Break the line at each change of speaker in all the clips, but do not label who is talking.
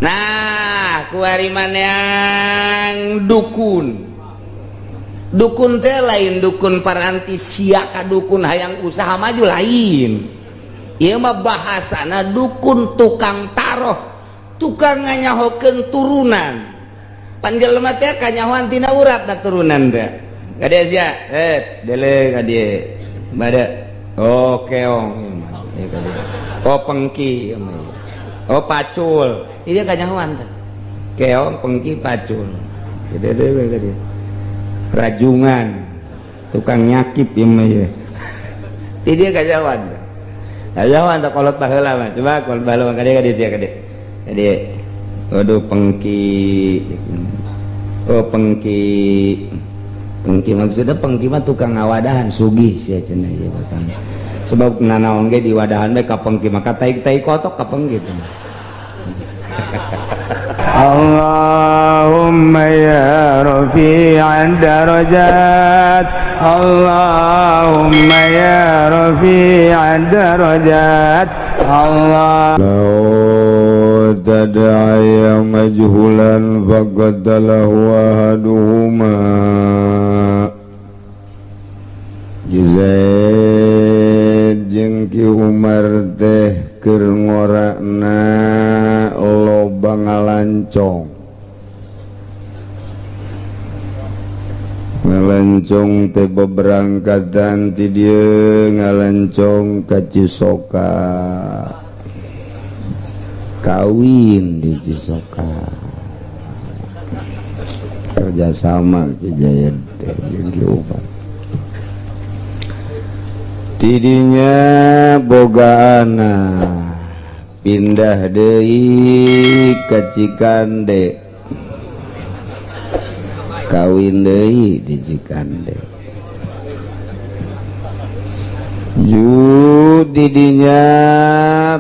Nah, kuari yang dukun. Dukun teh lain dukun paranti sia ka dukun hayang usaha maju, lain. Ieu mah bahasana dukun tukang taroh, tukang nganyahokeun turunan. Panjelema teh kanyahoan tina urat da turunan teh. Kade sia, eh, dele ka dieu. Bada. Oh, keong. Ieu ka dieu. Oh, pengki. Oh, pacul. Ieu kanyahoan teh. Keong, pengki, pacul. Gede dewe ka dieu. Rajungan, tukang nyakip ieu mah ieu. Ti dieu kanyahoan. Kanyahoan teh kolot baheula mah. Coba kolot baheula mah ka dieu, ka dieu sia, ka dieu. Ka dieu. Waduh, pengki. Oh, pengki. Pengki maksudnya pengki mah tukang ngawadahan, sugih sia cenah ieu tukang. Sebab nanaon ge di wadahan bae ka pengki, maka tai-tai kotok ka pengki teh.
اللهم يا رفيع الدرجات، اللهم يا رفيع الدرجات، الله. لو تدعي مجهولا فقتله أحدهما. Zaid jeung Ki Umar teh keur ngorana loba ngalancong, ngalancong teh beberangkatan ti dieu ngalancong ka Cisoka, kawin di Cisoka, kerjasama Ki Zaid teh jeung Ki Umar. Tidinya boga anak, pindah deui ka Cikande, kawin deui di Cikande. Ju didinya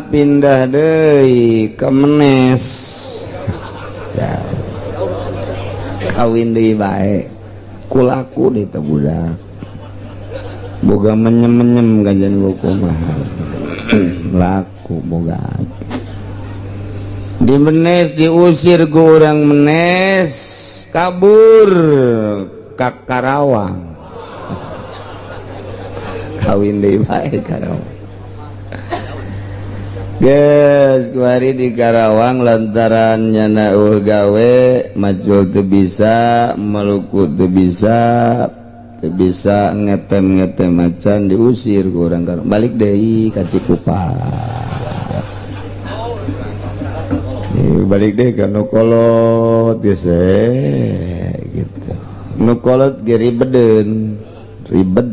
pindah deui ke Menes, kawin deui bae kulaku di teh budak boga menyem-menyem gajan buku mahal laku boga di Menes, diusir ke orang Menes, kabur ke Karawang, kawin deui bae Karawang. Geus kuari di Karawang, lantaran nyana eueuh gawe, macul teu bisa, meluku teu bisa, teu bisa ngetem-ngetem macan, diusir ku urang Karawang, balik deui ka Cikupa. Balik deui ka nu kolot geus gitu. Nu kolot ge ribedeun, ribet.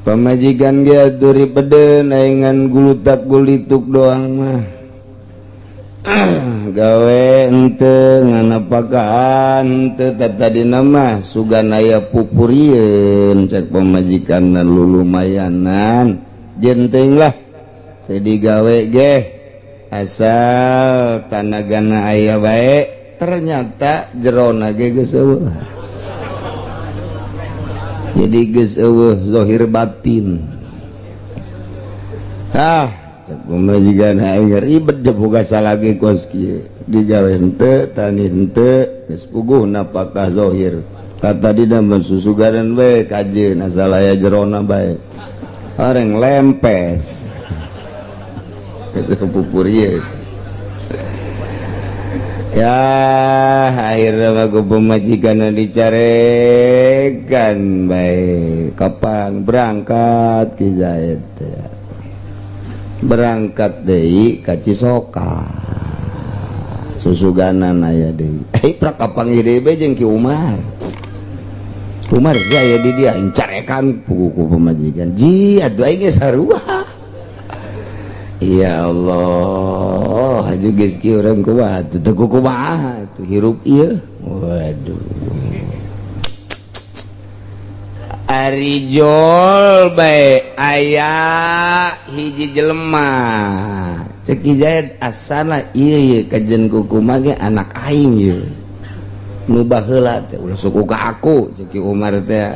Pamajikan ge atuh ribedeun, aing gulutak gulituk doang mah. Gawe henteu, nganapakaan henteu, tadina mah sugan aya pupurieun cek pamajikan lulumayanan. Jenteng lah teu digawe ge asal tanagana aya bae, ternyata jerona ge geus eueuh. Jadi geus eueuh zahir batin. Ah, cek pamajikan aing ribet je boga salah ge kos kieu. Digawe henteu, tani henteu, geus puguh napakah zahir. Tadina mah susugaran bae kajeun asal aya jerona bae. Orang lempes. Geus pupurieun. Ya, akhirnya mah ku pamajikan dicarekan bae. Kapan berangkat Ki Zaid teh? Berangkat deui ka Cisoka. Susuganan aya deui. Eh, prak kapanggih deui bae jeung Ki Umar. Umar ge aya di dia carekan puguh ku pamajikan. Ji, atuh aing ge sarua. Ya Allah, haju geus kieu urang kumaha atuh, teu kumaha atuh hirup ieu. Waduh. Ari jol bae aya hiji jelema. Cek Ki Zaid asana ieu ieu kajen kukumaha ge anak aing ieu. Nu baheula teh ulah suku ka aku cek Ki Umar teh.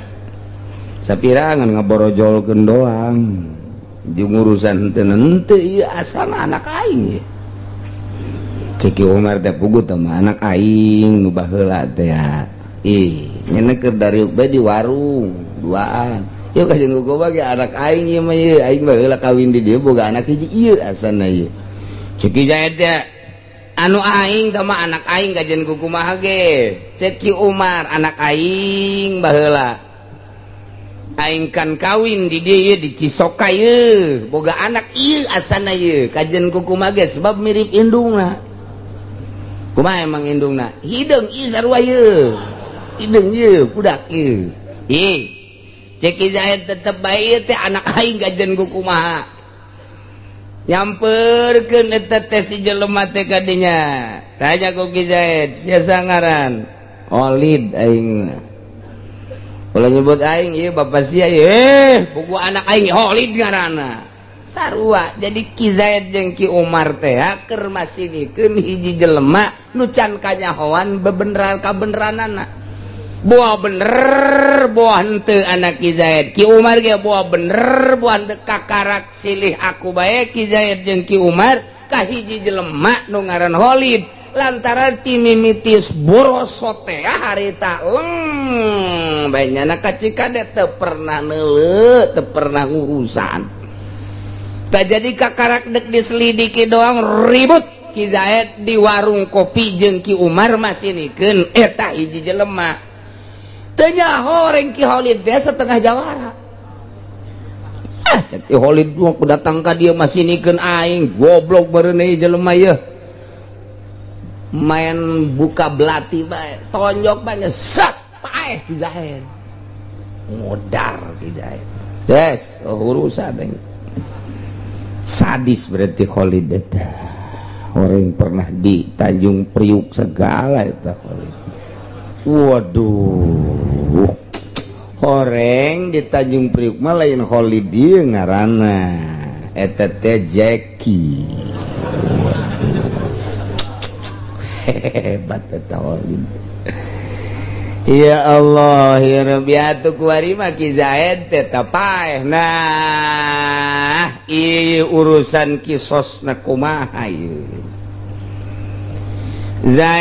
Sapirangan ngaborojolkeun doang. Jeung urusan henteu henteu ieu asana anak aing ieu. Cek Ki Umar teh, "Puguh teh mah anak aing nu baheula teh ya." Ih, nyana keur dariuk bae di warung duaan. Yuk, kajeun kumaha ge anak aing ieu mah ieu, aing baheula kawin di dieu boga anak hiji ieu asana ieu. Cek Ki Zaid teh, "Anu aing teh mah anak aing, kajeun kumaha ge." Cek Ki Umar, "Anak aing baheula aing kan kawin di dieu di Cisoka ieu boga anak ieu asana ieu, kajeun kumaha ge sebab mirip indungna." Kumaha emang indungna? Hideung ieu, sarua ieu, hideung ieu, budak ieu. Ih, cek Ki Zaid, "Tetep bae ieu teh anak aing, kajeun kumaha." Nyamperkeun eta teh si jelema teh ka dinya, tanya ku Ki Zaid, "Sia ngaran?" "Kholid aing mah." "Ulah nyebut aing ieu bapak sia ieu." "Eh, puguh anak aing Kholid ngaranna." Sarua, jadi Ki Zaid jeung Ki Umar teh keur masinikeun hiji jelema nu can kanyahoan bebeneran kabeneranana, boa bener boa henteu anak Ki Zaid. Ki Umar ge boa bener boa henteu, kakarak silih aku bae Ki Zaid jeung Ki Umar ka hiji jelema nu ngaran Kholid, lantaran ti mimitis borosot teh harita leng bae nyana ka Cikade teu pernah neuleu, teu pernah ngurusan. Tak jadi kakarak dek diselidiki doang ribut Ki Zaid di warung kopi jeung Ki Umar masinikeun eta hiji jelema. Teu nyaho horeng Ki Kholid teh setengah jawara. Ah, cek Ki Kholid, "Aku datang ka dieu masinikeun aing, goblok meureun ieu jelema ieu." Main buka belati bae, tonjok bae, sat, paeh Ki Zaid, modar Ki Zaid. Yes, oh, urusan aing. Sadis berarti Kholid eta. Orang pernah di Tanjung Priuk segala eta Kholid. Waduh, horeng di Tanjung Priuk mah lain Kholid ieu ngaranna, eta teh Jackie. Waduh, hebat eta Kholid. Ya Allah ya Rabbi, atuh kuari mah Ki Zaid teh paeh. Nah, ieu urusan kisosna kumaha ieu? Zaid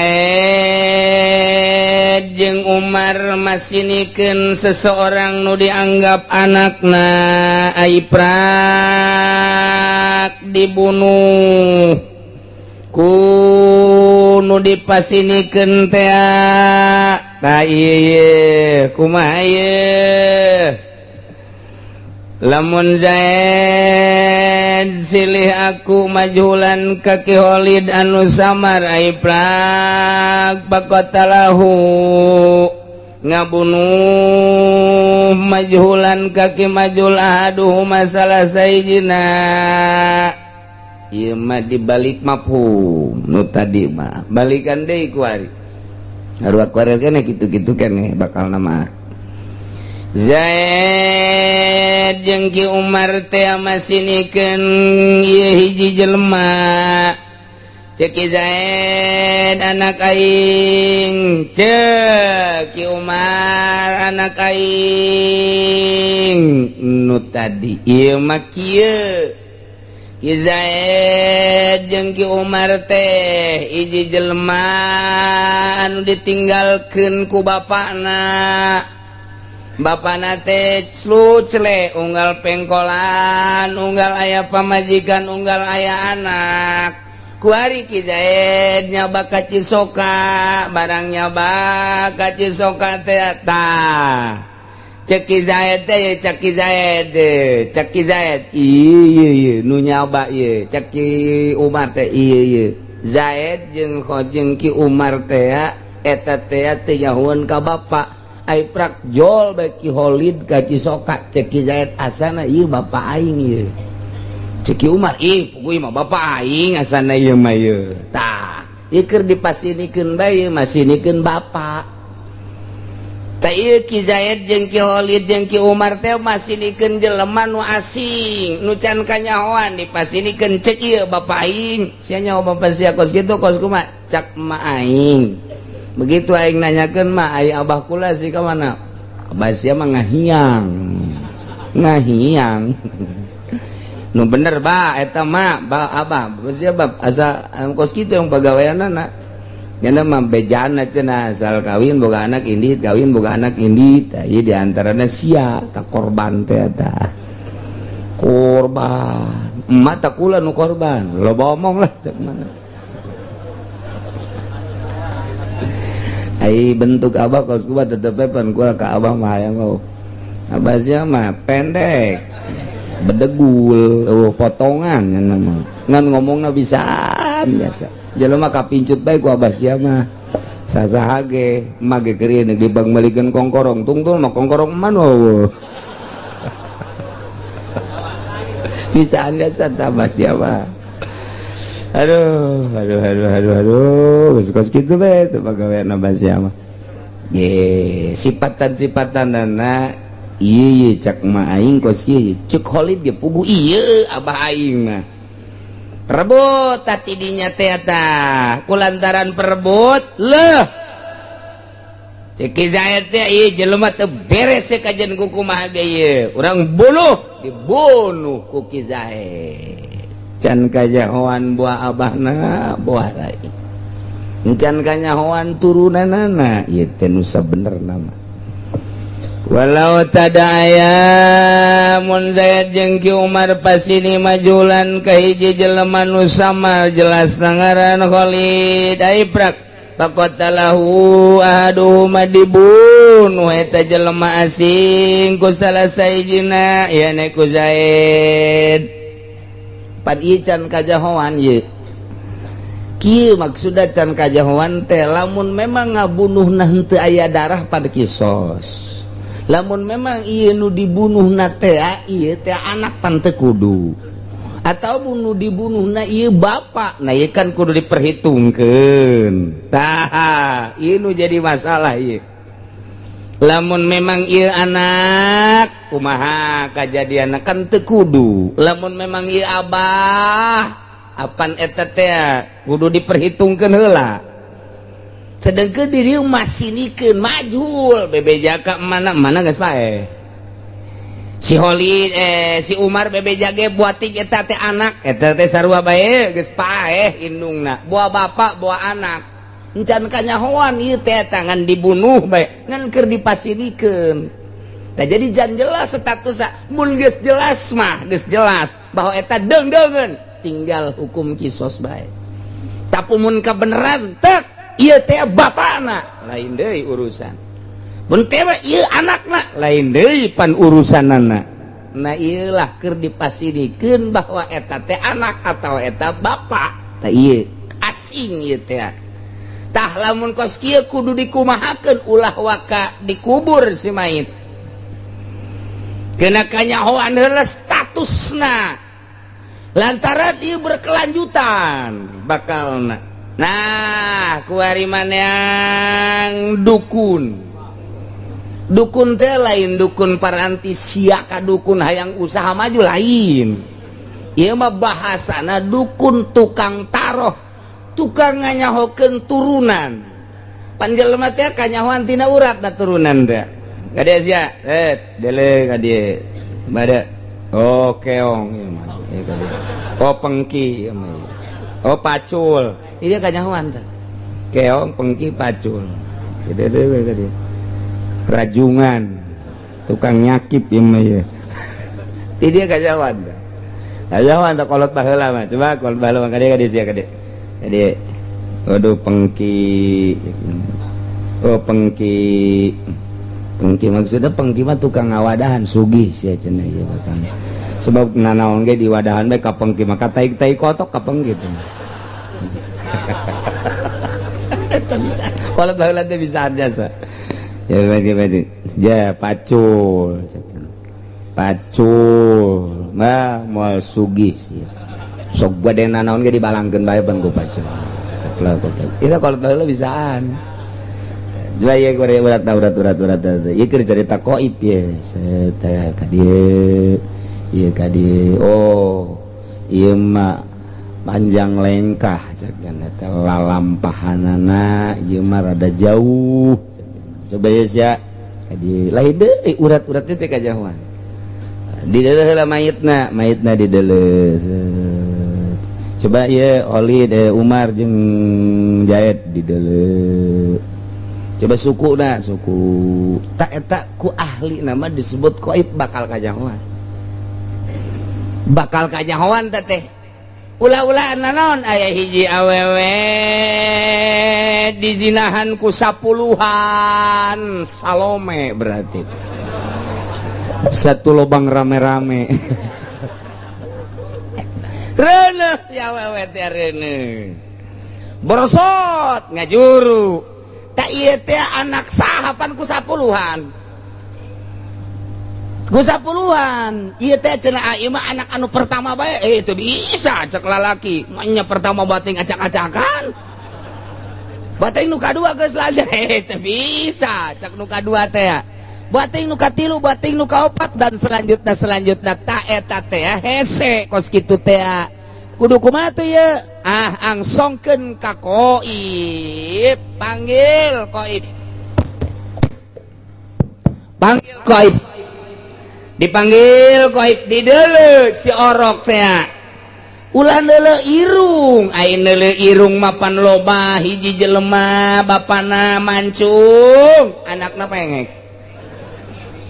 jeung Umar masinikeun seseorang nu dianggap anakna, aiprak dibunuh ku nu dipasinikeun teh. Tah, ieu kumaha ieu? Lamun Zaid silih aku majhulan ka Ki Kholid anu samar, aiprak faqatalahu ngabunuh majhulan ka Ki majhul ahaduhuma salah sahijina. Ieu mah dibalik mafhum nu tadi mah, balikan deui ku ari. Arwah kuari keneh kitu-kitu keneh bakal nama. Zaid jeung Ki Umar teh masinikeun ieu hiji jelema. Cek Ki Zaid, "Anak aing." Cek Ki Umar, "Anak aing nu tadi." Ieu mah kieu, Ki Zaid jeung Ki Umar teh hiji jelema anu ditinggalkeun ku bapakna. Bapakna teh cele, unggal pengkolan, unggal aya pamajikan, unggal aya anak. Kuari Ki Zaid nyaba ka Cisoka, barang nyaba ka Cisoka teh, tah cek Ki Zaid teh, cek Ki Zaid, cek Ki Zaid, "Iya iya, nu nyaba ieu." Cek Ki Umar teh, "Iya iya." Zaid jeung jeung Ki Umar teh eta teh teu nyahoeun ka bapak. Aiprak jol bae Ki Kholid ka Cisoka. Cek Ki Zaid, "Asana ieu bapak aing ieu." Cek Ki Umar, "Ih, puguh mah bapak aing asana ieu mah ieu." Tah, ieu keur dipasinikeun bae, masinikeun bapak. Tah, ieu Ki Zaid jeung Ki Kholid jeung Ki Umar teh masinikeun jelema nu asing nu can kanyahoan, dipasinikeun. Cek ieu, "Bapak aing." "Sia nyaho bapak sia kos kitu, kos kumaha?" Cak emak aing, begitu aing nanyakeun mah, "Ai abah kula sih ka mana?" "Abah sia mah ngahiang ngahiang." Nu bener ba eta mah ba abah geus bab asa kos kitu yang pagaweanana. Nyana mah bejana cenah asal kawin boga anak indit, kawin boga anak indit. Tah ieu di antarana sia ta korban teh eta. Korban. Emak tak kula nu korban. Loba omong lah cek mana. Ai bentuk abah kos kuat tetep pan kula ka abah mah hayang oh. Abah sia mah pendek. Bedegul, oh, potongan nya mah. Ngan ngomongna bisaan biasa. Jelema kapincut bae ku abah sia mah. Sasaha ge mah ge keur dibangmalikeun kongkorong tungtul mah kongkorong man eueuh. Bisaan biasa tambah siapa. Aduh, aduh, aduh, aduh, aduh, geus kos kitu bae teu pagawean abah sia mah. Ye, sipatan-sipatanana ieu ye cak ma aing kos ieu cek Khalid ge puguh ieu abah aing mah. Rebut tati dinya teh eta kulantaran perebut leuh. Cek Zaid teh ieu jelema teu beres kajian ku kumaha ge ieu. Urang bunuh, dibunuh ku Ki Zaid. Can kajahoan buah abahna buah rai. Can kanyahoan turunanana ieu teh nu sabenerna mah. Walau tada aya mun Zaid jeung Ki Umar pasini majulan ka hiji jelema nu sama jelas ngaran Khalid aiprak faqatalahu ahaduhuma dibunuh eta jelema asing ku salah sahijina ya ku Zaid. Pan ieu can kajahoan ieu. Kieu maksudna can kajahoan teh lamun memang ngabunuhna henteu aya darah pada kisos. Lamun memang ieu nu dibunuhna teh ieu teh anak pan teu kudu. Atau nu dibunuhna ieu bapak, nah ieu kan kudu diperhitungkeun. Tah, ieu nu jadi masalah ieu. Lamun memang ieu anak kumaha kajadianna kan teu kudu. Lamun memang ieu abah, apan eta teh kudu diperhitungkeun heula. Sedangkan diri masinikeun majhul bebeja ka mana mana geus paeh. Si Khalid si Umar bebeja ge buatik eta teh anak eta teh sarua bae geus paeh indungna buah bapak buah anak encan kanyahoan ieu teh tangan dibunuh bae ngan keur dipasinikeun. Tah jadi jan jelas statusna mun geus jelas mah geus jelas bahwa eta deung-deungeun tinggal hukum kisos bae. Tapi mun kabeneran tek ieu teh bapana lain deui urusan. Mun teh ieu anakna lain deui pan urusanana. Nah ieu lah keur dipasinikeun bahwa eta teh anak atau eta bapak. Tah ieu asing ieu teh. Tah lamun kos kieu kudu dikumahakeun ulah waka dikubur si mayit. Kena kanyahoan heula statusna. Lantaran ieu berkelanjutan bakalna. Nah, kuari yang dukun. Dukun teh lain dukun paranti sia ka dukun hayang usaha maju lain. Ieu mah bahasana dukun tukang taroh, tukang nganyahokeun turunan. Pan jelema teh kanyahoan tina uratna turunan teh. Kade sia, dele ka dieu. Bada. Oh, keong ieu mah. Ieu ka dieu. Oh, pengki ieu mah. Oh, pacul. Ini kanyahoan teh. Keong, pengki, pacul. Gitu deh tadi. Rajungan. Tukang nyakip ieu mah ieu. Ti dia kanyahoan teh. Kanyahoan teh kolot baheula mah. Coba kolot baheula mah kade kade sia kade. Kade. Waduh pengki. Oh, pengki. Pengki maksudnya pengki mah tukang ngawadahan sugih sia cenah ieu bakal. Sebab nanaon ge di wadahan bae ka pengki mah ka tai-tai kotok ka pengki teh. Eta bisa. Kalau baheula teh bisa jasa. Ya bagi. Ya pacul. Pacul. Mah moal sugih sih. Sok bade nanaon ge dibalangkeun bae ban ku pacul. Itu kalau baheula bisaan. Dua ya gore urat urat urat urat. Ieu keur carita koib ye. Teh ka dieu. Ieu ka dieu. Oh, ieu mah panjang lengkah cek eta lalampahanana ieu mah rada jauh. Coba ya sia. Ka dieu lain deui urat-uratnya teh kajahoan. Dideuleu heula mayitna, mayitna dideuleu. Coba ya Oli de Umar jeung Jaid dideuleu. Coba suku na suku tak eta ku ahli nama disebut koib, bakal kanyahoan, bakal kanyahoan teh. Ulah-ulah naon, aya hiji awewe dizinahan ku sapuluhan. Salome berarti satu lubang rame-rame. Reuneuh si awewe teh, reuneuh borosot ngajuru tak ieu teh anak saha? Pan ku sapuluhan, ku sapuluhan ieu teh cenah. Ieu mah anak anu pertama bae. Eh, itu bisa cek lalaki nya pertama bating acak-acakan, bating nu kadua geus lanjut. Eh, teu bisa cek nu kadua teh, bating nu katilu, bating nu kaopat, dan selanjutnya selanjutnya. Tak eta teh hese kos kitu teh kudu kumaha tuh ye? Ah, angsongkeun ka koib, panggil koib, panggil koib. Dipanggil koib, dideuleu si orok teh. Ulah neuleu irung, ai neuleu irung mapan loba. Hiji jelema bapana mancung, anakna pengek.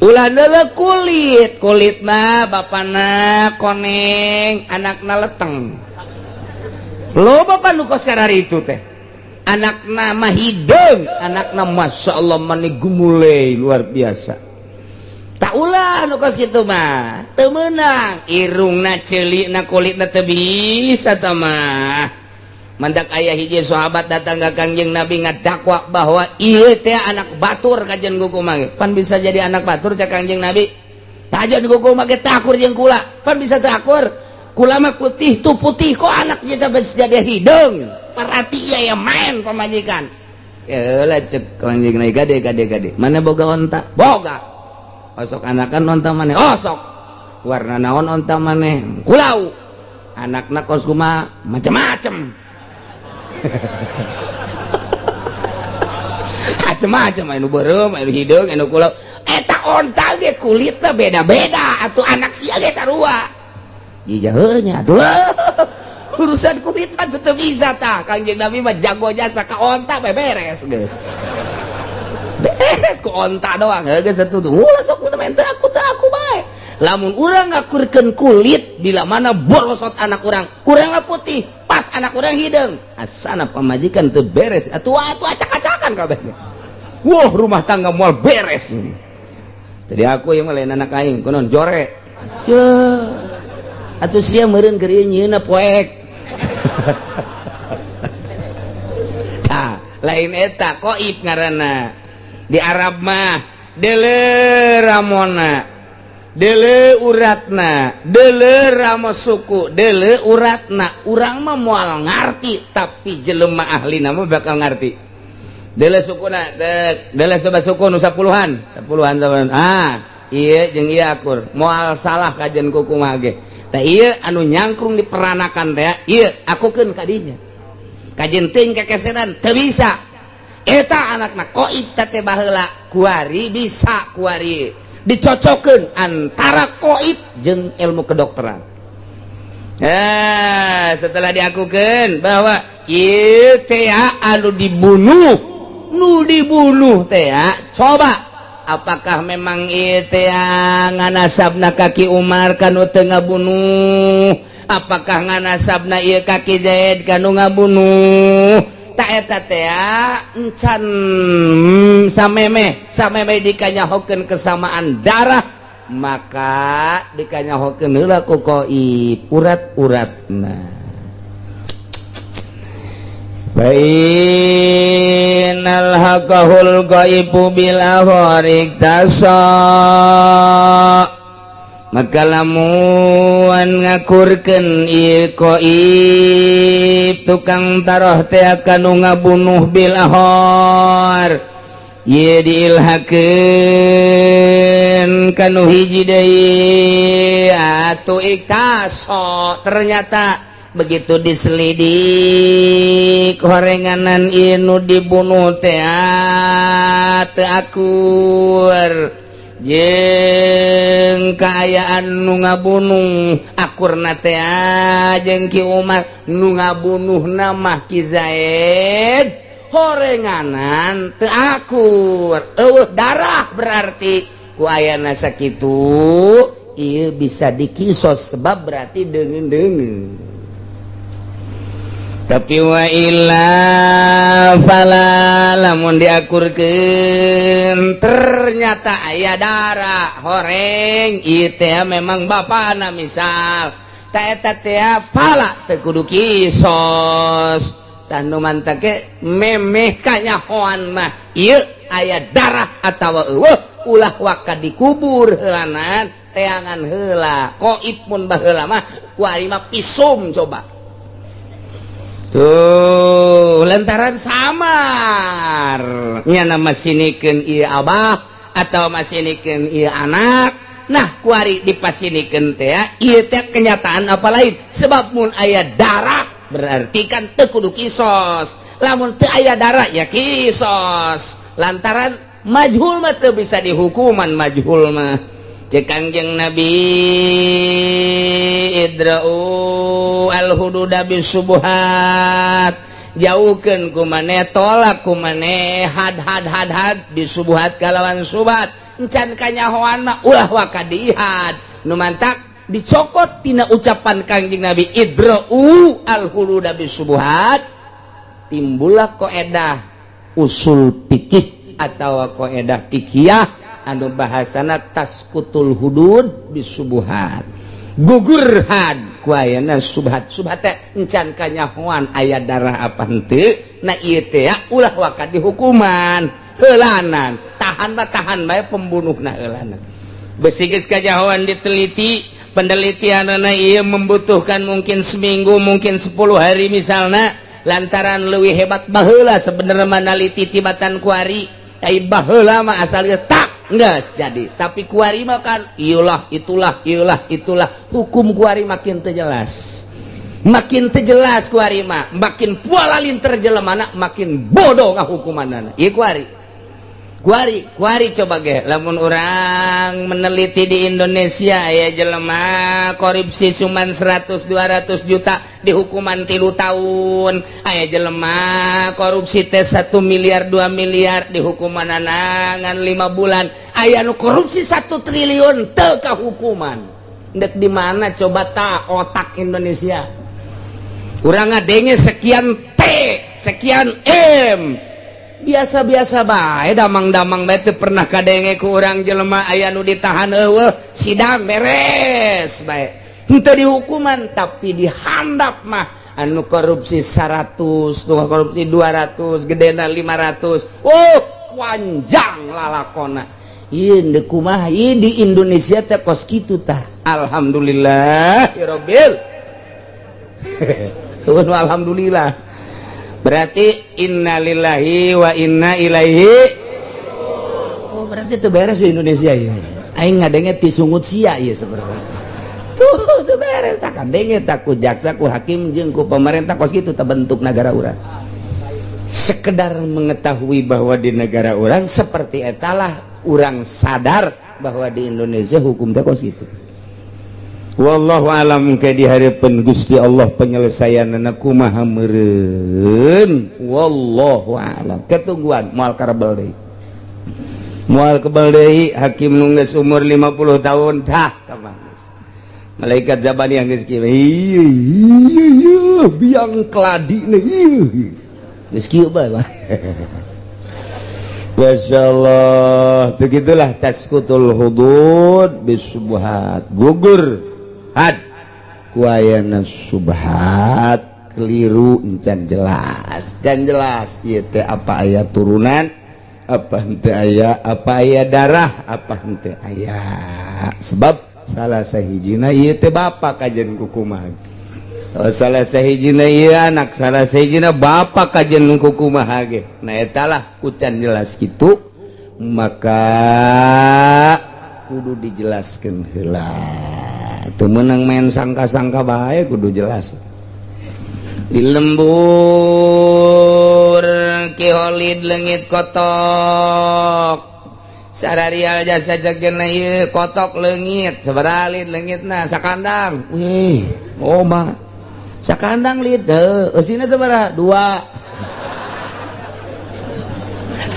Ulah neuleu kulit, kulitna bapana koneng, anakna leteng. Loba pan nu kos itu teh, anakna mah hideung, anakna masya Allah mani gumule luar biasa. Tak ulah nu kos kitu mah teu meunang. Irungna, ceulikna, kulitna teu bisa tah mah. Mandak aya hiji sahabat datang ka Kangjeng Nabi ngadakwa bahwa ieu teh anak batur kajen kuku. Pan bisa jadi anak batur? Cak Kangjeng Nabi, kajen kuku mah ge takur jeung kula. Pan bisa takur? Kula mah putih tuh putih, kok anaknya sampai jadi hideung? Berarti iya ya main pamajikan. Ya lah cek Kangjeng Nabi, gade gade gade, mana boga onta? Boga. Osok anakan onta mana? Osok. Warna naon onta mana? Kulau. Anakna kos kumaha? Macem-macem, macem-macem, anu beureum, anu hideung, anu kulau. Eta onta ge kulitna beda-beda, atuh anak sia ge sarua. Jijaheunya atuh urusan kulit mah teu bisa tah. Kangjeng Nabi mah jago jasa ka onta beres geus. Beres ku onta doang geus atuh. Ulah sok main teu aku, teu aku bae. Lamun urang ngakurkeun kulit, bila mana borosot anak urang, urang putih pas anak urang hideung, asana pamajikan teu beres atuh, atuh acak-acakan kabeh. Wah, rumah tangga moal beres. Jadi aku yang lain anak aing kunon jore atuh, sia meureun keur ieu nyieunna poek. Tah lain eta koib ngaranna. Di Arab mah deuleu ramona, deuleu uratna, deuleu ramo suku, deuleu uratna. Urang mah moal ngarti, tapi jelema ahli nama bakal ngarti. Deuleu sukuna, deuleu soba suku nu sapuluhan, sapuluhan sapuluhan. Ah, iya jeung ieu akur, moal salah kajian kuku mah ge. Tah ieu anu nyangkrung diperanakan teh ieu akukeun ka dinya. Kajian teuing kekeseran teu bisa. Eta anakna koib teh baheula kuari bisa kuari dicocokkeun antara koib jeung ilmu kedokteran. Eh, setelah diakukan bahwa ieu teh anu dibunuh, nu dibunuh teh, coba apakah memang ieu teh nganasabna ka Ki Umar kanu teu ngabunuh? Apakah nganasabna ieu ka Ki Zaid kanu ngabunuh? Tak eta teh encan sameme sameme dikanyahokeun kesamaan darah, maka dikanyahokeun heula ku koib urat-uratna. Bainal haqahul ghaibu bil ahwarik tasa, maka lamun ngakurkeun ieu koib tukang taroh teh kanu ngabunuh bil ahor ieu diilhakeun kanu hiji deui atuh iktaso. Ternyata begitu diselidik horenganan ieu nu dibunuh teh teu akur. Jeung kaayaan nu ngabunuh akurna teh jeung Ki Umar, nu ngabunuh nama Ki Zaid horenganan teu akur, eueuh darah. Berarti ku ayana sakitu ieu bisa dikisos, sebab berarti deungeun-deungeun. Tapi wa illa fala. Lamun diakurkeun ternyata aya darah horeng, ieu teh memang bapana misal, ta eta teh fala, teu kudu kisos. Tah, nu mantak ge memeh kanyahoan mah ieu aya darah atawa eueuh, ulah waka dikubur heulanan, teangan heula. Koib mun baheula mah, kuari mah pisum. Coba tuh, lantaran samar nya nama sinikeun ieu abah atau masinikeun ieu anak. Nah, kuari dipasinikeun teh ieu teh kenyataan apa lain, sebab mun aya darah berarti kan teu kudu kisos, lamun teu aya darah ya kisos, lantaran majhul mah teu bisa dihukuman. Majhul mah cek Kangjeng Nabi, idra'u al hududa bisubuhat, jauhkeun ku maneh, tolak ku maneh had had had had bisubuhat kalawan subhat. Encan kanyahoan mah ulah waka dihad. Nu mantak dicokot tina ucapan Kangjeng Nabi idra'u al hududa bisubuhat, timbullah koedah usul fikih atau koedah fikih anu bahasana tasqutul hudud bisubuhat, gugur had ku ayana subhat. Subhat teh encan kanyahoan aya darah apa henteu. Nah, ieu teh ulah waka dihukuman heulanan, tahan mah tahan bae pembunuhna heulanan. Besi geus kanyahoan, diteliti, penelitian ieu membutuhkan mungkin seminggu, mungkin 10 hari misalnya, lantaran leuwih hebat baheula sebenarnya manaliti tibatan kuari. Ai baheula mah asal geus tak geus jadi, tapi kuari mah kan iyalah, itulah, iyalah, itulah. Hukum kuari makin teu jelas, makin teu jelas kuari mah, makin pualalin terjelemana, makin bodoh ngahukumanana ieu kuari kuari kuari. Coba ge lamun orang meneliti di Indonesia ya, jelema korupsi cuman 100 200 juta dihukuman 3 tahun, aya jelema korupsi tes 1 miliar 2 miliar dihukuman ngan 5 bulan, aya nu korupsi 1 triliun teu kahukuman. Ndek di mana coba tak otak Indonesia? Urang ngadenge sekian T, sekian M, biasa-biasa bae, damang-damang bae, teu pernah kadenge ku urang jelema aya nu ditahan. Eueuh, sidang beres bae, henteu dihukuman. Tapi dihandap mah anu korupsi 100, nu korupsi 200, gedena 500, oh, panjang lalakona. Ieu deuk kumaha ieu di Indonesia teh kos kitu tah? Alhamdulillah ya Rabbil. Alhamdulillah berarti innalillahi wa inna ilaihi. Oh, berarti itu beres di Indonesia ya. Aing ngadenge ti sungut sia ieu sebenarnya. Tuh, tuh beres tak kadenge tak ku jaksa, ku hakim, jeung ku pemerintah. Kos kitu terbentuk negara urang. Sekedar mengetahui bahwa di negara urang seperti etalah, urang sadar bahwa di Indonesia hukum teh kos kitu. Wallahu alam ke di hadapan Gusti Allah penyelesaian kumaha meureun, wallahu alam. Ketungguan moal karebel deui, moal kebel deui. Hakim nu geus umur 50 tahun tah malaikat zabani yang geus kieu, ieu ieu biang keladi ieu geus kieu bae. Masya Allah, begitulah tasqutul hudud bisubuhat, gugur had ku ayana subhat, keliru, encan jelas dan jelas ieu teh apa aya turunan apa henteu aya, apa aya darah apa henteu aya, sebab salah sahijina ieu teh bapak kajen kukumaha, salah sahijina ieu anak, salah sahijina bapak kajen kukumaha ge. Nah, etalah ku can jelas gitu maka kudu dijelaskan heula. Teu meunang main sangka-sangka bae, kudu jelas. Di lembur Ki Holid leungit kotok. Sararial jasa jagena ieu kotok leungit, sabaraha lid leungitna? Sakandang. Wih, oh mah. Sakandang lid, heuh, eusina sabaraha? Dua.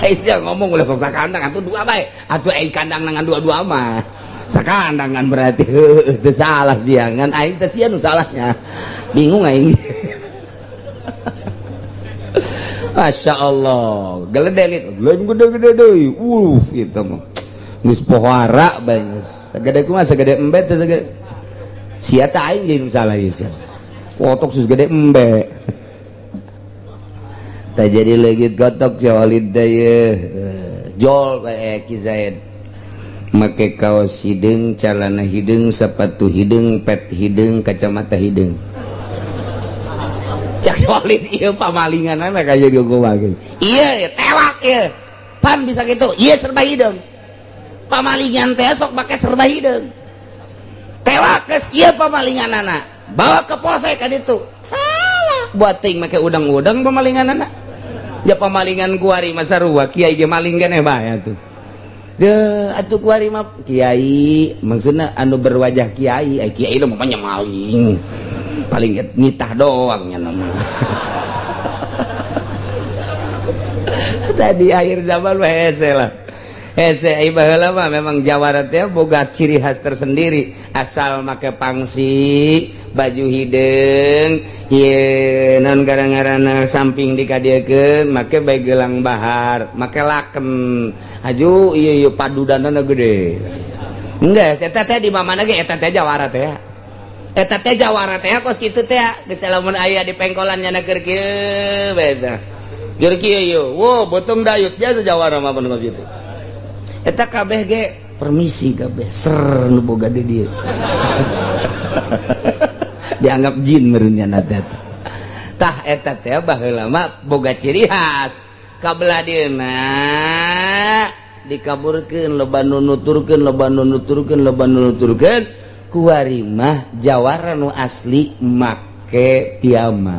Aisyah ngomong ulah sok sakandang atuh dua bae. Atuh ai kandang ngan dua-dua mah. Sakandang kan berarti heuh teu salah sia, ngan aing teh sia nu salahnya. Bingung aing. Masya Allah, gede lain gede-gede deui. Itu mah geus pohara bae geus. Sagede kumaha, sagede embe teh sagede. Sia teh aing jeung salah ieu sia. Kotok geus gede embe. Tah jadi leungit gotok Walid teh ye. Jol bae Ki Zaid. Make kaos hideung, calana hideung, sepatu hideung, pet hideung, kacamata hideung. Cak Walid ieu pamalinganana kaya kumaha. Iya, tewak ieu. Pan bisa gitu. Iya serba hideung. Pamalingan teh sok make serba hideung. Tewak geus ieu pamalinganana. Bawa ke polsek kan itu. Salah. Buat ting make udang-udang pamalinganana. Ya pamalingan kuari mah sarua kiai ge maling keneh bae atuh. Deuh atuh kuari mah kiai maksudna anu berwajah kiai, ai kiai mah maling. Paling nitah doang nya nama. Tadi akhir zaman mah hese lah. Hese ai baheula mah memang jawara teh boga ciri khas tersendiri, asal make pangsi, baju hideung, ieu naon gara-garana samping dikadiekeun, make bae gelang bahar, make laken. Aju ieu ieu padudanana gede. Enggeus eta teh di mana ge eta teh jawara teh. Eta teh jawara teh kos kitu teh geus lamun aya di pengkolan nya keur kieu bae tah. Keur kieu ieu, wo beuteung dayut biasa jawara mah kos kitu. Eta kabeh ge permisi kabeh ser nu boga di dieu. Dianggap jin meureun nya teh. Tah eta teh baheula mah boga ciri khas. Kabelah dieuna dikaburkeun loba nu nuturkeun loba nu nuturkeun loba nu nuturkeun kuari mah jawara nu asli make piyama,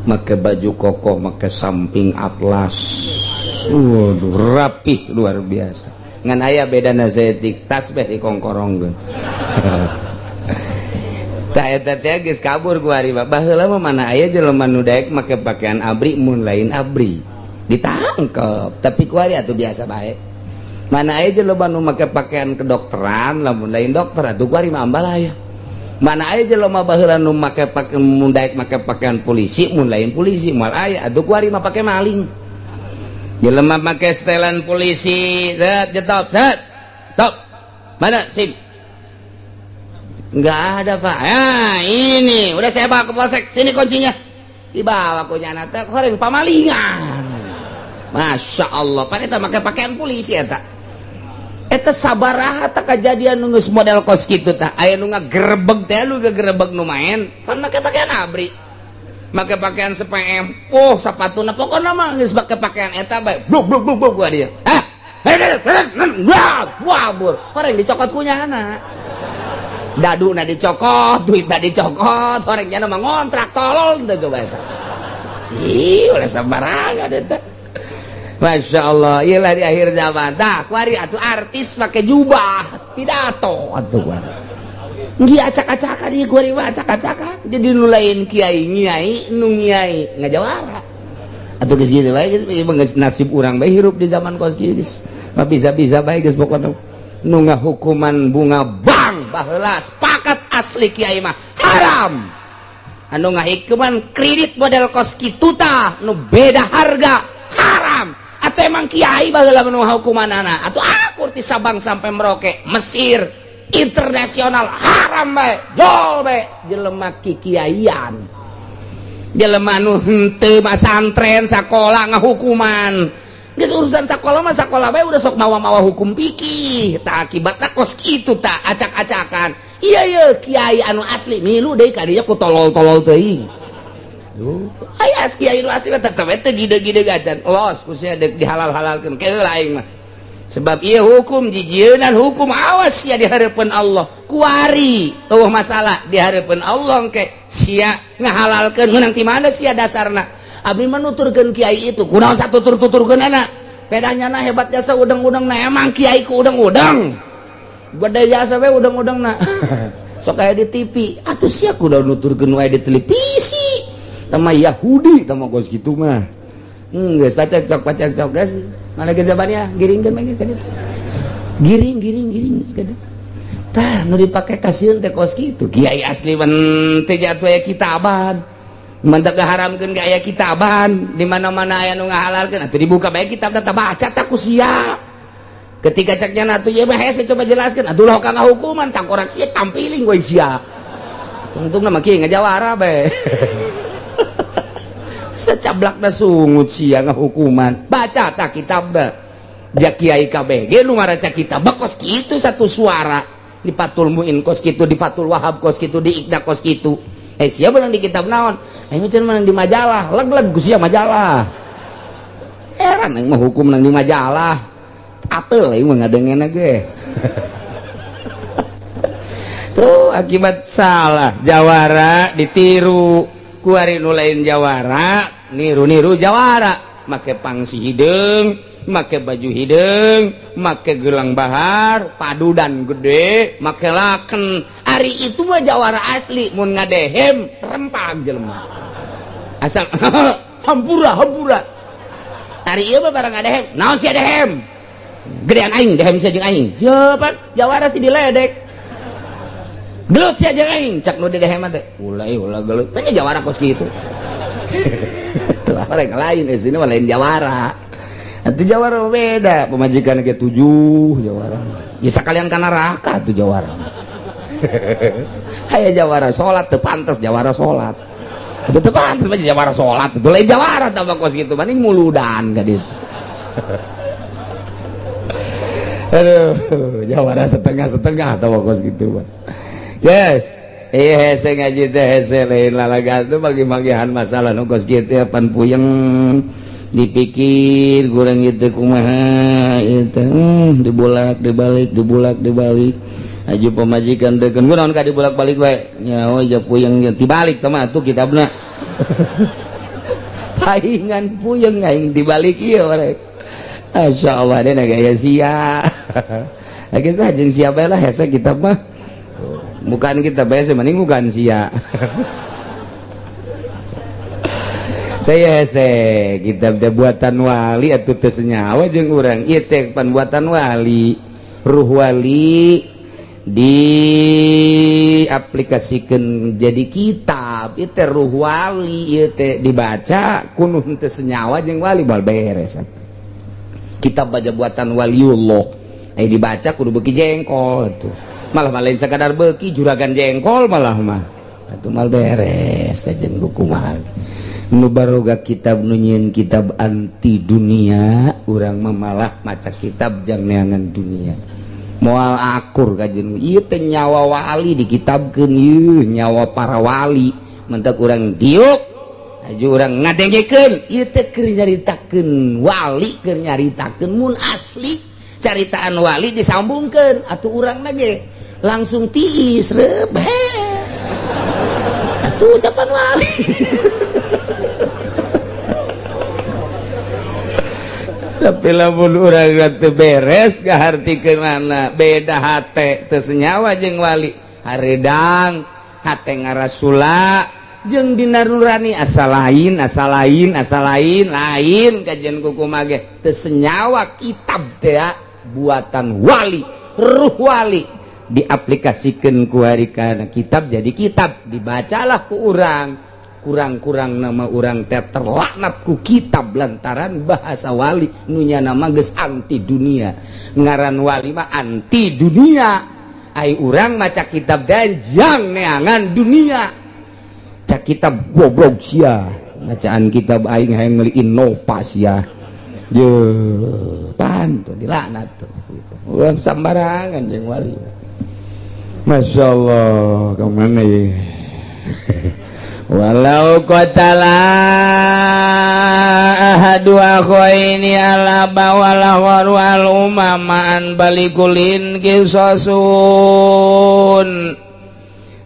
make baju koko, make samping atlas. Waduh, rapih luar biasa. Ngan aya bedana saeutik tasbih dikongkorongkeun. Tah eta teh geus kabur kuari mah. Baheula mah mana aya jelema nu daek make pakaian abri mun lain abri. Ditangkep, tapi kuari atuh biasa bae. Mana aya jelema nu make pakaian kedokteran lamun lain dokter atuh kuari mah ambalaya. Mana aya jelema baheula nu make pakaian mun daek make pakaian polisi mun lain polisi moal aya atuh kuari mah pake maling. Jelema make setelan polisi, set jetop, set. Top. Mana SIM? Enggak ada, Pak. Ya, ini udah saya bawa ke polsek. Sini kuncinya. Dibawa ku nyana teh horeng pamalingan. Masya Allah, pan eta make pakaian polisi eta. Eta sabaraha tah kajadian nu geus model kos kitu tah. Aya nu ngagerebeg teh lu ngagerebeg nu main, pan make pakaian abri. Make pakaian SPM. Oh, sapatuna pokona mah geus make pakaian eta bae. Bluk bluk bluk bluk gua dia. Hah? Wah, wah, bur. Horeng dicokot ku nyana. Daduna dicokot, duitna dicokot, horeng nyana mah ngontrak tolol teh coba eta. Ih, ulah sembarangan eta. Masya Allah, iyalah di akhir zaman. Tah, kuari atuh artis make jubah, pidato atuh kuari. Ngi acak-acakan ieu kuari mah acak-acakan. Jadi nu lain kiai nyai, nu nyai ngajawara. Atuh geus kitu bae geus geus nasib urang bae hirup di zaman kos kieu geus. Mah bisa-bisa bae geus pokona. Nu ngahukuman bunga bank baheula sepakat asli kiai mah haram. Anu ngahukuman kredit model kos kitu tah nu beda harga haram. Atau emang kiai baheula nu hukumanana atau akur ti Sabang sampai Merauke, Mesir, internasional haram bae, jol bae jelema kikiaian. Jelema nu henteu masantren sakola ngahukuman. Geus urusan sakola mah sakola bae udah sok mawa-mawa hukum fikih. Tah akibatna kos kitu tah acak-acakan. Iya iya kiai anu asli milu deui ka dinya ku tolol-tolol teuing. Duh, aya kiai nu asli mah tetep we teu gide-gide gacan. Los ku sia deuk dihalal-halalkeun ke heula aing mah. Sebab ieu hukum jijieunan hukum awas sia di hareupeun Allah. Kuari eueuh masalah di hareupeun Allah engke sia ngahalalkeun meunang ti mana sia dasarna. Abdi mah nuturkeun kiai itu kunaon satutur-tuturkeun anak.
Pedanya na hebat jasa udang-udang na emang kiai ku udang-udang. Gede jasa we udang-udang na. Sok aya di TV. Atuh sia kudu nuturkeun wae di televisi. Tama Yahudi tama kos kitu mah. Geus pacek cok geus. Mana ge zabannya giringkeun mah geus ka ditu. Giring giring giring geus ka ditu. Tah nu dipake kasieun teh kos kitu. Kiai asli wen teh jatuh aya kitaban. Mantak haramkeun ge aya kitaban, di mana-mana aya nu ngahalalkeun atuh dibuka bae kitab teh baca tah ku sia. Ketika ceknya atuh ieu mah hese coba jelaskeun atuh lah kana hukuman tangkorak sia tampiling we sia. Tungtungna mah kieu ngajawara bae. Secablakna sungut sia ngahukuman. Baca tah kitabna. Ja kiai kabeh ge nu maraca kitab kos kitu satu suara di Fathul Muin kos kitu, di Fathul Wahab kos kitu, di Iqda kos kitu. Sia menang di kitab naon? Aing mah menang di majalah, leg-leg ku sia majalah. Heran aing mah hukum menang di majalah. Ateul aing mah ngadengena ge. Tuh akibat salah jawara ditiru. Kuari nu lain jawara, niru-niru jawara, make pangsi hideung, make baju hideung, make gelang bahar, padudan gede, make laken. Ari itu mah jawara asli, mun ngadehem rempag jelema. Asal hampura hampura. Ari ieu mah barang ngadehem, naon sia dehem? Gedean aing dehem sia jeung aing. Japan jawara sih diledek. Gelut sia jeung aing, cak nu didehem teh. Ulah ulah gelut. Tanya jawara kos kitu. Tuh orang lain di sini mah lain jawara. Itu jawara beda, pemajikan ke 7 jawara. Ya sekalian kana neraka tuh jawara. Aya jawara salat teu pantes jawara salat. Itu teu pantes mah jawara salat, itu lain jawara tambah kos kitu, mending muludan ka ditu. Aduh, jawara setengah-setengah tambah kos kitu mah. Yes. Iya hese ngaji teh hese lain lalaga tuh bagi-bagian masalah nu kos kitu pan puyeng dipikir kurang gitu kumaha itu dibulak dibalik dibulak dibalik aju pemajikan deukeun kunaon ka dibulak balik wae nyawa ja puyeng dibalik teh mah atuh kitabna paingan puyeng aing dibalik ieu rek masyaallah deh gaya sia lagi tah jeung sia bae lah hese kitab mah bukan kita bae mending bukan sia. Teh kitab teh buatan wali atuh teu senyawa jeung urang ieu teh pan buatan wali, ruh wali diaplikasikeun jadi kitab ieu teh ruh wali ieu teh dibaca kunuh teu senyawa jeung wali bal beres atuh. Kitab baca buatan waliullah aya dibaca kudu beuki jengkol atuh. Malah lain sakadar beuki juragan jengkol malah mah atuh mal beres jeung kumaha. Nu baroga kitab nu nyieun kitab anti dunia urang mah malah maca kitab jang neangan dunia moal akur kajen ieu teh nyawa wali dikitabkeun ieu nyawa para wali mentak urang diuk aju urang ngadengekeun ieu teh keur nyaritakeun wali keur nyaritakeun mun asli caritaan wali disambungkeun atuh urang ge langsung tiis rebes atuh ucapan wali. Tapi lamun urang teu beres ngahartikeunana beda hate teu senyawa jeung wali haredang hate ngarasula jeung dina nurani asa lain asa lain asa lain lain kajian kuku mage teu senyawa kitab teh buatan wali ruh wali diaplikasikeun ku hari kana kitab jadi kitab dibacalah ku urang kurang-kurang nama urang teh terlaknat ku kitab lantaran bahasa wali nunya nama geus anti dunia ngaran wali mah anti dunia ai urang maca kitab dan jang neangan dunia cak kitab goblok sia bacaan kitab aing hayang meuli Innova sia je pan tuh dilaknat tuh urang sambarangan jeung wali. Masya Allah kemana ya. Walau qatala ahadu akhaini ala bawala wal umamaan balikulin kisasun.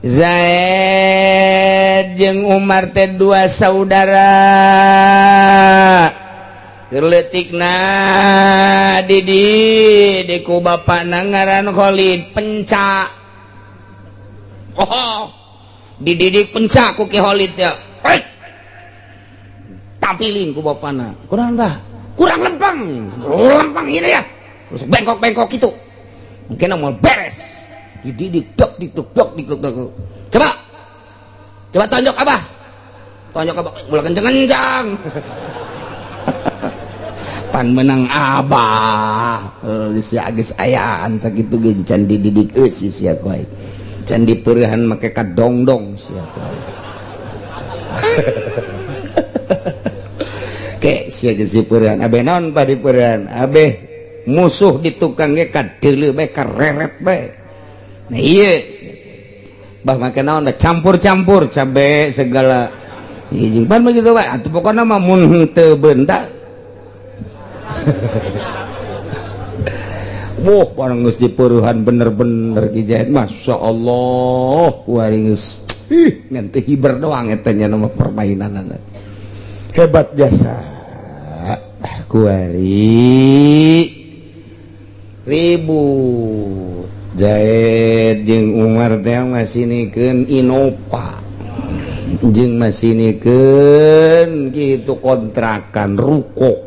Zaid jeung Umar teh dua saudara.
Keur leutikna dididik ku bapana ngaran Khalid penca. Oh, dididik penca ku Ki Khalid ya. Tampiling ku bapana. Kurang bah, kurang lempang. Lempang ini ya. Terus bengkok-bengkok itu. Mungkin mau beres. Dididik dok dikduk dok dikduk dok. Coba. Coba tonjok Abah. Tonjok Abah. Ulah kenceng-kenceng. Pan menang Abah. Geus geus ayaan sakitu ge can dididik eusi sia ku aing. Can dipeurehan make kadongdong sia ku aing. Ke sia geus dipeurehan. Abeh naon pa dipeurehan? Abeh musuh di tukang ge kadeuleu bae kareret bae. Nah iya bah make naon campur-campur cabe segala hiji pan begitu bae atuh pokona mah mun teu bentak. Wah, barang geus dipeurehan bener-bener Ki Zaid. Masya Allah, kuari geus ih ngan teu hiber doang eta nya nama permainanana. Hebat jasa. Kuari ribut. Zaid jeung Umar teh masinikeun Innova. Jeung masinikeun kitu kontrakan ruko.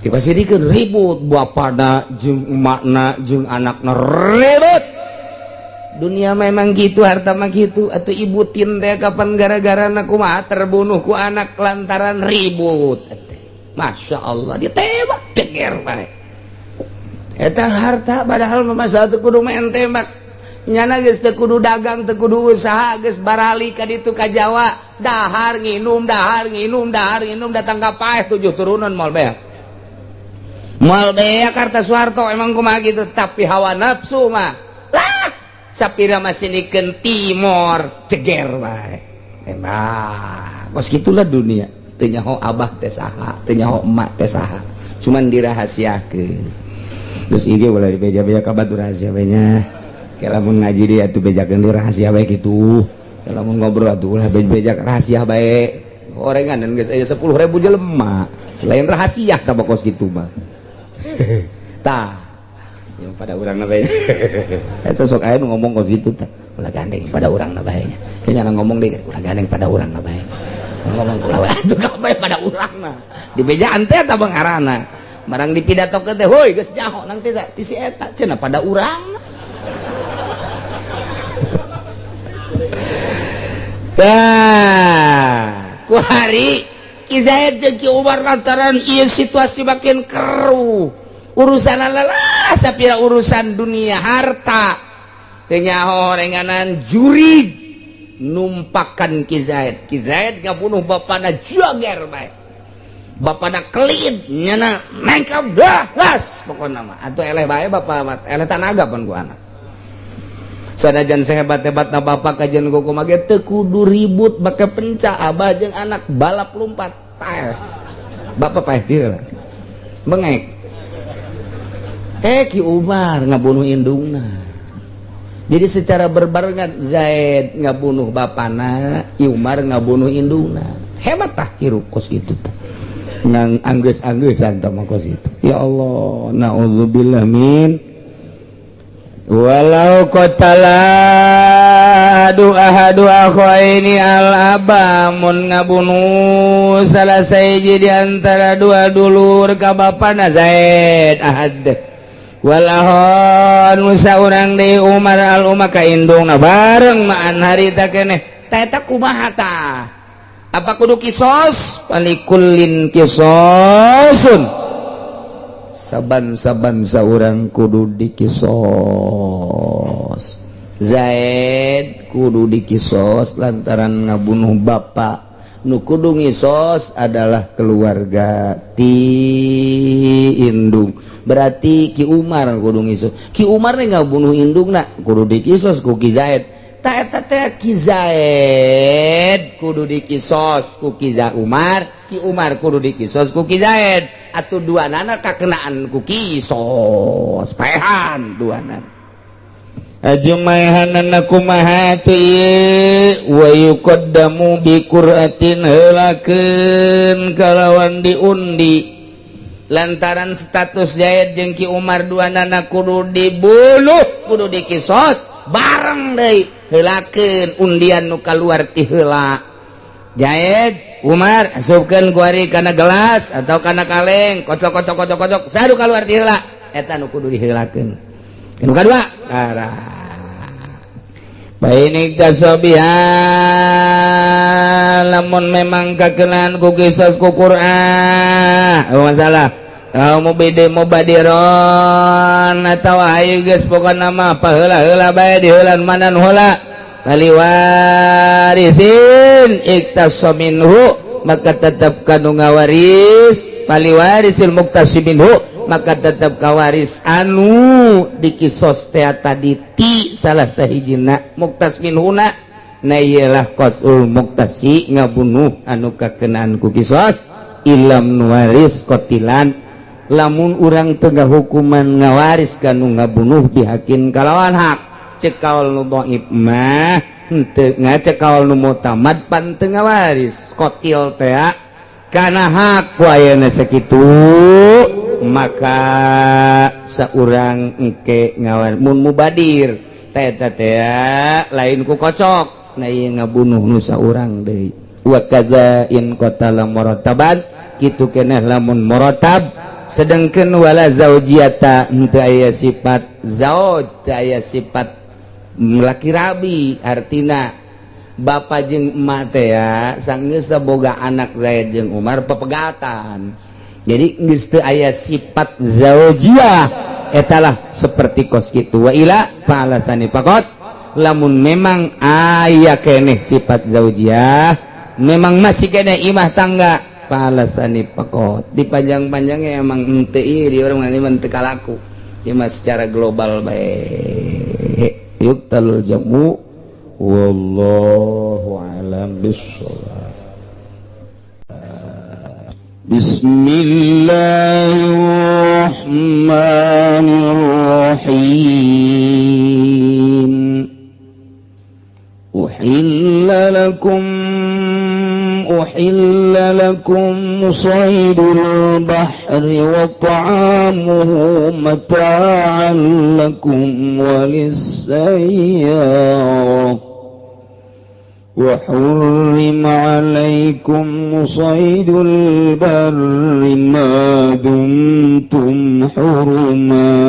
Dipasirikeun ribut bapana jeung emakna jeung anakna ribut. Dunia memang gitu, harta mah gitu. Atuh ibu tin teh kapan gara-gara na kumaha terbunuh ku anak lantaran ribut. Masya Allah ditembak deger bae. Eta harta padahal mah masa teu kudu main tembak. Nyana geus teu kudu dagang, teu kudu usaha, geus barali ka ditu ka Jawa, dahar nginum, dahar nginum, dahar nginum datang ka paeh 7 turunan moal beak. Moal beak harta Soeharto emang kumaha gitu, tapi hawa nafsu mah lah sapira masinikeun timor ceger bae. Emang kos gitulah dunia. Teu nyaho abah teh saha, teu nyaho emak teh saha, cuman dirahasiakeun. Terus ieu ulah dibeja-beja ka batur rahasia bae nya. Ke lamun ngaji dia atuh bejakeun di rahasia bae kitu. Ke lamun ngobrol atuh ulah beja rahasia bae. Orengan dan geus aya 10.000 jelema. Lain rahasia tah kos kitu mah. Tah yang pada urang na bae. Eta sok aya nu ngomong kos kitu tah. Ulah gandeng pada urang na bae nya. Kayaknya ngomong deui ulah gandeng pada urang na bae. Ngomong ulah wae atuh kabeh pada urang na. Dibejaan teh eta bangarana. Barang dipidatokeun teh heuy geus nyaho nang teh ti si eta cenah pada urang. Tah, ku hari Ki Zaid jeung Ki Umar lantaran ieu situasi makin keruh. Urusan lelah sapira urusan dunia harta. Teu nyaho renganan jurig numpakan Ki Zaid. Ki Zaid ngabunuh bapana joger bae. Bapana kelit nyana nengkap dah gas pokona mah atuh eleh bae bapa mah eleh tanaga pan ku anak. Sanajan sehebat-hebatna bapak kajian kumaha ge teu kudu ribut bake penca abah jeung anak balap lompat paeh. Bapak paeh teu bengek. Ki Umar ngabunuh indungna. Jadi secara berbarengan Zaid ngabunuh bapana, Umar ngabunuh indungna. Hebat tah hirup kos kitu tah. Nang anggeus-anggeusan tah mah kos kitu. Ya Allah, naudzubillah min walau qatala ahadu akhaini al aba mun ngabunuh salah sahiji di antara dua dulur ka bapana Zaid ahad walahon musa urang deui Umar al umma ka indungna bareng maan harita keneh ta eta kumaha tah apa kudu kisos palikullin kisosun saban-saban saurang kudu dikisos. Zaid kudu dikisos lantaran ngabunuh bapak. Nu kudu ngisos adalah keluarga ti indung. Berarti Ki Umar kudu ngisos. Ki Umar teh ngabunuh indungna kudu dikisos ku Ki Zaid. Ta eta teh Ki Zaid kudu dikisos ku Ki Umar, Ki Umar kudu dikisos ku Ki Zaid. Atuh dua nana kakenaan ku kisos paehan dua nana. Ajumaehanana kumaha teu ieu? Wa yuqaddamu bi qur'atin, heulakeun kalawan diundi, lantaran status Zaid jeung Ki Umar dua nana kudu dibunuh, kudu dikisos bareng deui. Heulakeun undian nu kaluar ti heula Zaid Umar, asupkeun kuari kana gelas atau kana kaleng, kocok kocok kocok kocok, sadu kaluar ti heula, eta nu kudu diheulakeun. Nu kadua tara baik tasobiha, lamun memang kakenaan ku kisos ku Quran, oh, masalah mau bede mubadiron atau ayo geus, pokona mah paheula heula bae diheulan mana nu heula. Fali warisin iktasa minhu, maka tetap kanu ngawaris. Fali warisil muktasi minhu, maka tetap kawaris anu dikisos teh tadi ti salah sahijina muktas minhuna. Na iyalah qatlul muktasi, ngabunuh anu kakenaan ku kisos. Ilam nuwaris qotilan, lamun urang tengah hukuman ngawaris kanu ngabunuh, bihakin kalawan hak. Cek kaul nu dhaif mah henteu, ngacek kaul nu mutamad pan teu ngawaris qotil teh kana hak. Ku ayeuna sakitu maka saurang engke ngawan mun mubadir teh teh lain ku kocok. Nah, ieu ngabunuh nu saurang deui. Wa kadza in qatala murataban, kitu keneh lamun muratab. Sedangkan wala zaujiyata, henteu aya sifat zauj, teu aya sifat laki rabi, artina bapak jeung emak teh ya sanggeus boga anak. Zaid jeung Umar pepegatan, jadi geus teu aya sifat zaujiyah. Etalah seperti kos kitu. Wa ila fa'alasani faqat, lamun memang aya keneh sifat zaujiyah, memang masih keneh imah tangga, fa'alasani faqat. Dipanjang-panjangnya emang henteu ieu di urang mah teu kalaku ieu mah secara global bae. Yuqtalul jamu, wallahu a'lam bissawab. بسم الله الرحمن الرحيم. أحل لكم صيد البحر وطعامه متاعا لكم وللسيارة، وحرم عليكم صيد البر ما دمتم حرما،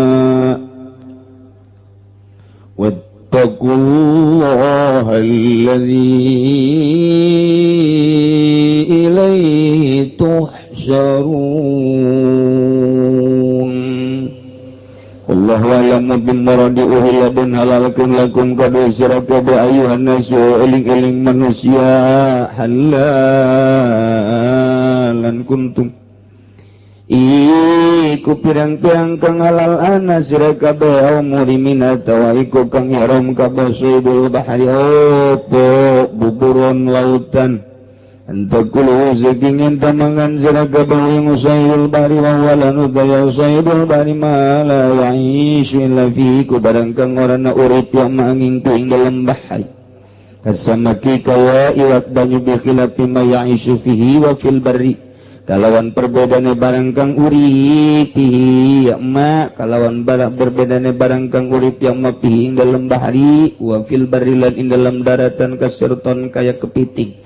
واتقوا الله الذي إليه تحشرون. الله أعلم بمراد. أحل den halalkeun لكم kaduwe sira kabeh أيها الناس eling-eling manusia, halalan kuntum iku pirang-pirang kang halal ana sira kabeh أو محرمين atawa iku kang ihram kabeh صيد البحر opo buburon lautan. أن تأكلوا saking yen mangan sira kabeh ing صيد البحر. وهو lan utawi صيد البحر ما لا يعيش إلا فيه ku barang kang ora na urip yang manging ing dalem bahri، كالسمك kaya iwak banyu، بخلاف ما يعيش فيه وفي البر kalawan perbedane barang kang urip فيه ya ma kalawan barang berbedane barang kang urip yang ma فيه ing dalem bahri وفي البر lan ing dalem daratan، كالسرطان kaya kepiting.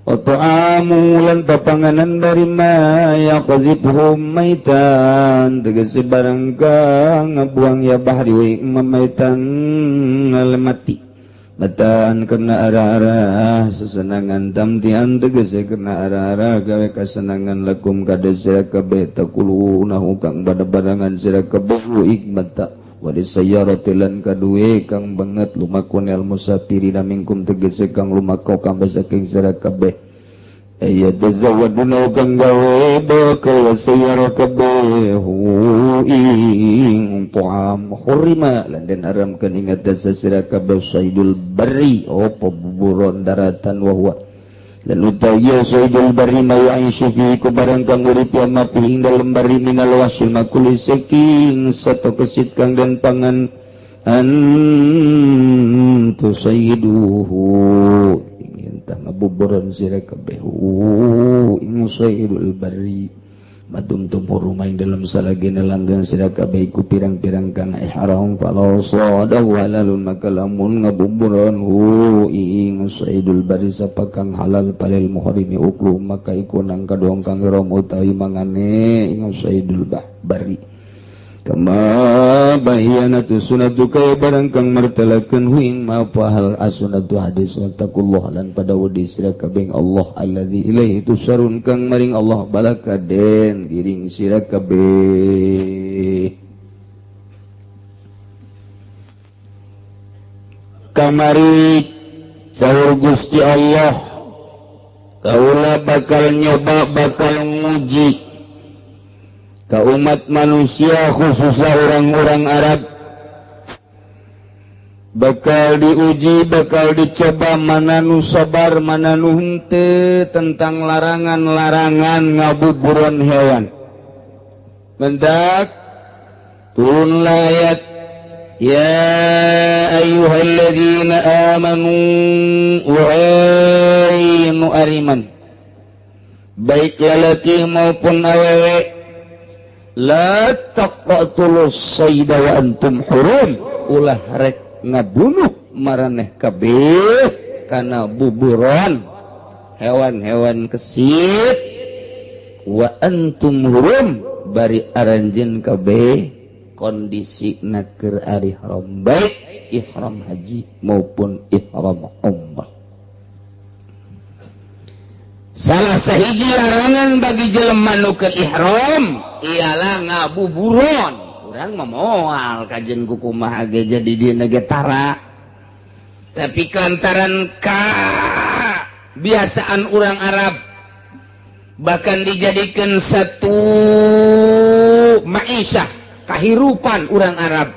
وطعامه lan papanganan dari ما يقذفه ميتا tegese barang kang ngabuang ya bahri ميتا mati، متاعا kena arah-arah sesenangan، تمتيعا tegese kena arah-arah gawe kasenangan، لكم kaduwe sira kabeh، تأكلونه kang pada-barangan sira kabeh ing متاع، وللسيارة lan kaduwe kang banget lumakun المسافرين منكم tegese kang lumaku kang saking sira kabeh، ay yatazawaduna kang gawe bakal سيارة kabeh ing طعام. حرم lan den haramkeun ing atas sira kabeh صيد البر opo buburon daratan. وهو lan utawi صيد البر ما يعيش فيه ku barang kang urip ya ma فيه ing dalem bari من الوحش المأكول saking sato kesit kang den pangan. An tusayyiduhu ingin tah ngabuburon sira kabeh ing sayyidul barri madum tumur ing dalam salagina langgan sira kabeh iku pirang-pirang kang ihram falau sadahu halalun maka lamun ngabuburon hu ing sayyidul barri sapa kang halal palil muhrimi uklu maka iku nang kaduang kang ihram utawi mangane ing sayyidul barri kama bayanatu sunatu kaya barang kang martelakeun hu ing ma hal asunatu hadis wattaqullah lan pada wedi sira kabeh Allah allazi ilaihi tusarun kang maring Allah balakaden giring sira kabeh. Kamari saur Gusti Allah kaula bakal nyoba bakal nguji ke umat manusia khususnya orang-orang Arab bakal diuji bakal dicoba mana nu sabar mana nu henteu tentang larangan-larangan ngabuburon hewan. Mendak turun ayat ya ayyuhalladzina amanu u'ainu ariman baik lalaki maupun awewe la taqtulus sayda wa antum hurum ulah rek ngabunuh maraneh kabeh kana buburon hewan-hewan kesit wa antum hurum bari aranjeun kabeh kondisi keur ari ihram baik ihram haji maupun ihram umrah. Salah sahiji larangan bagi jelema nu keur ihram ialah ngabuburon. Urang mah moal kajen kukumaha ge jadi dieuna ge tara. Tapi lantaran kabiasaan urang Arab bahkan dijadikan satu ma'isyah kahirupan urang Arab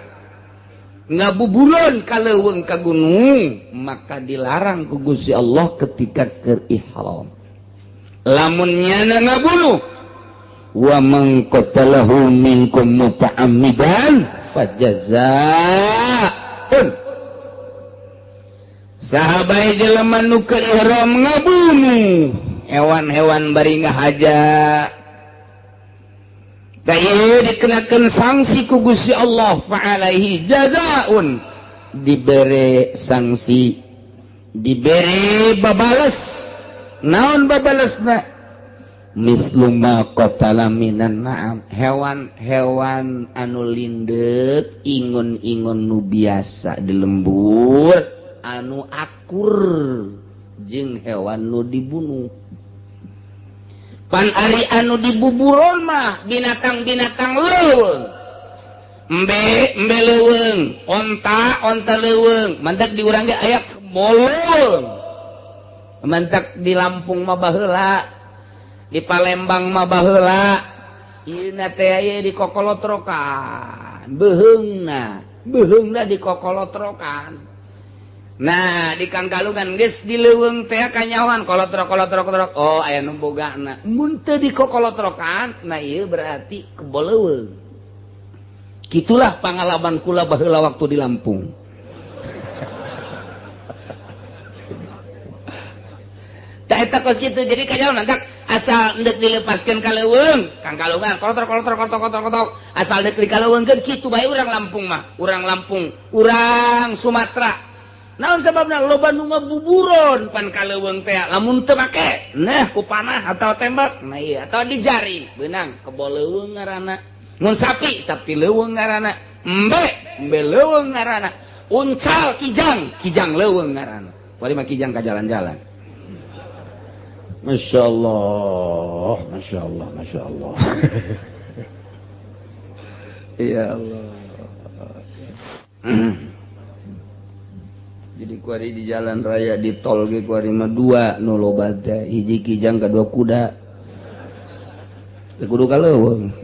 ngabuburon ka leuweung ka gunung maka dilarang ku Gusti Allah ketika keur ihram. Lamun nyana ngabunuh wa man qatalahu minkum muta'ammidan fajazaa'un sahabai jelema nu keur ihram ngabunuh hewan-hewan bari ngahaja ieu dikenakeun sanksi ku Gusti Allah fa alaihi jazaa'un dibere sanksi dibere babales. Naon babalesna mislu ma qatala minan na'am hewan-hewan anu lindeuk ingon-ingon nu biasa di lembur anu akur jeung hewan nu dibunuh. Pan ari anu dibuburon mah binatang-binatang leuweung embe embe leuweung onta onta leuweung mantak di urang ge aya bolong mantak di Lampung mah baheula di Palembang mah baheula ieu teh aya di kokolotrokan beuheungna beuheungna di kokolotrokan. Nah di Kangkalungan geus di leuweung teh kanyawan kolotrok kolotrok kolotrok oh aya nu bogana mun teu di kokolotrokan nah ieu berarti kebo leuweung. Kitulah pengalaman kula baheula waktu di Lampung. Eta kos kitu jadi kanyawan nantak asal endek dilepaskeun ka leuweung Kangkalungan kolotrok kolotrok kolotrok kolotrok kolotrok asal dek dikaleuweungkeun kitu bae urang Lampung mah urang Lampung urang Sumatera naon sababna loba nu ngabuburon pan ka leuweung teh lamun teu make nah ku panah atau tembak nah ieu atau dijaring beunang kebo leuweung ngaranna mun sapi sapi leuweung ngaranna embe embe leuweung ngaranna uncal kijang kijang leuweung ngaranna bari mah kijang ka jalan-jalan. Masya Allah, Masya Allah, Masya Allah. Ya Allah. Jadi kuari di jalan raya di tol ge kuari mah dua nu loba teh hiji kijang kadua kuda. Teu kudu ka leuweung.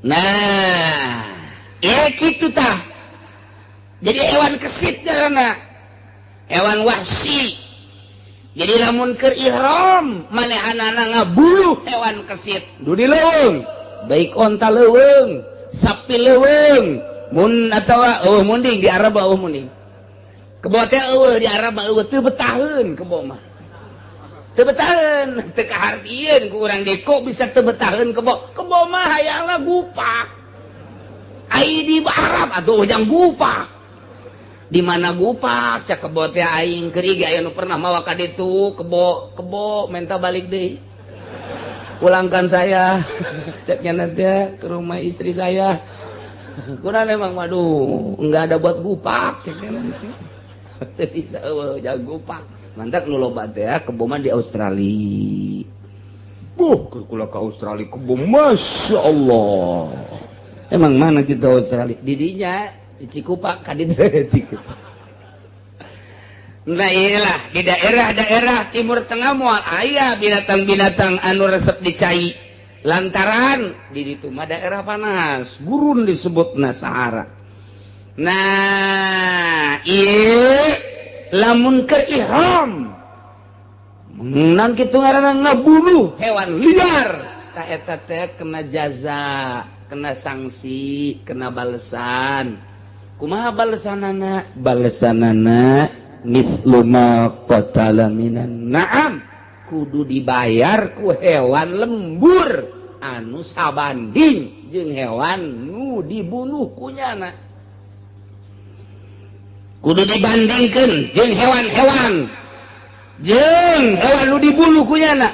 Nah, ya kitu tah. Jadi hewan kesit karena hewan wahsi. Jadi lamun keur ihram manehanana ngabuluh hewan kesit du di leuweung baik onta leuweung Sapi leuweung mun atawa eueuh munding di Arab, eueuh munding. Kebo teh eueuh di Arab mah, eueuh, teu betaheun kebo mah. Teu betaheun, teu kahartieun ku urang deui kok bisa teu betaheun kebo. Kebo mah hayangna gupak. Ai di Arab atuh jang gupak. Di mana gupak cak kebo teh aing keur ge aya nu pernah mawa ka ditu kebo, kebo minta balik deui. Pulangkan saya, ceknya nanti ya, ke rumah istri saya. Kurang emang, waduh, enggak ada buat gupak ceknya nanti. Teu bisa eueuh jang gupak. Mantak nu loba teh ya, kebo mah di Australia. Buh, keur kula ka Australia kebo, Masya Allah. Emang mana kita Australia? Didinya di Cikupa ka ditu. Nah, iyalah di daerah-daerah Timur Tengah moal aya binatang-binatang anu resep dicai lantaran di ditu mah daerah panas, gurun disebutna Sahara. Nah, ieu lamun ke ihram menang kitu ngaranna ngabunuh hewan liar, ta eta teh kena jaza, kena sanksi, kena balesan. Kumaha balesanana? Balesanana mithlu ma qatala minan na'am, kudu dibayar ku hewan lembur anu sabanding jeung hewan nu dibunuh kunyana. Kudu dibandingkan jeung hewan-hewan, jeung hewan nu dibunuh kunyana.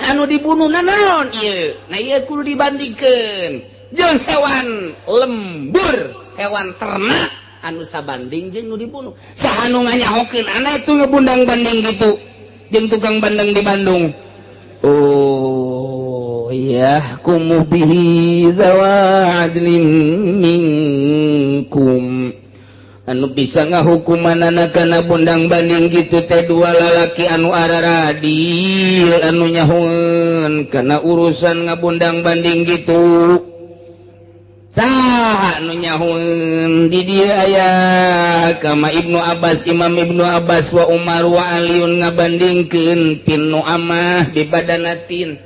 Anu dibunuh naon ieu? Nah, ieu kudu dibandingkeun jeung hewan lembur, hewan ternak anu sabanding jeung nu dibunuh. Saha nu nganyahokeun ana itu ngebundang banding gitu jeung tukang bandeng di Bandung? Oh iya, kumu bihi dzawa adlin minkum, anu bisa ngahukumanana kana bundang banding gitu teh dua lalaki anu araradil, anu nyahoeun kana urusan ngabundang banding gitu. Saha anu nyahoeun? Di dieu aya kama Ibnu Abbas, Imam Ibnu Abbas wa Umar wa Aliun ngabandingkeun pin nu amah di badanatin.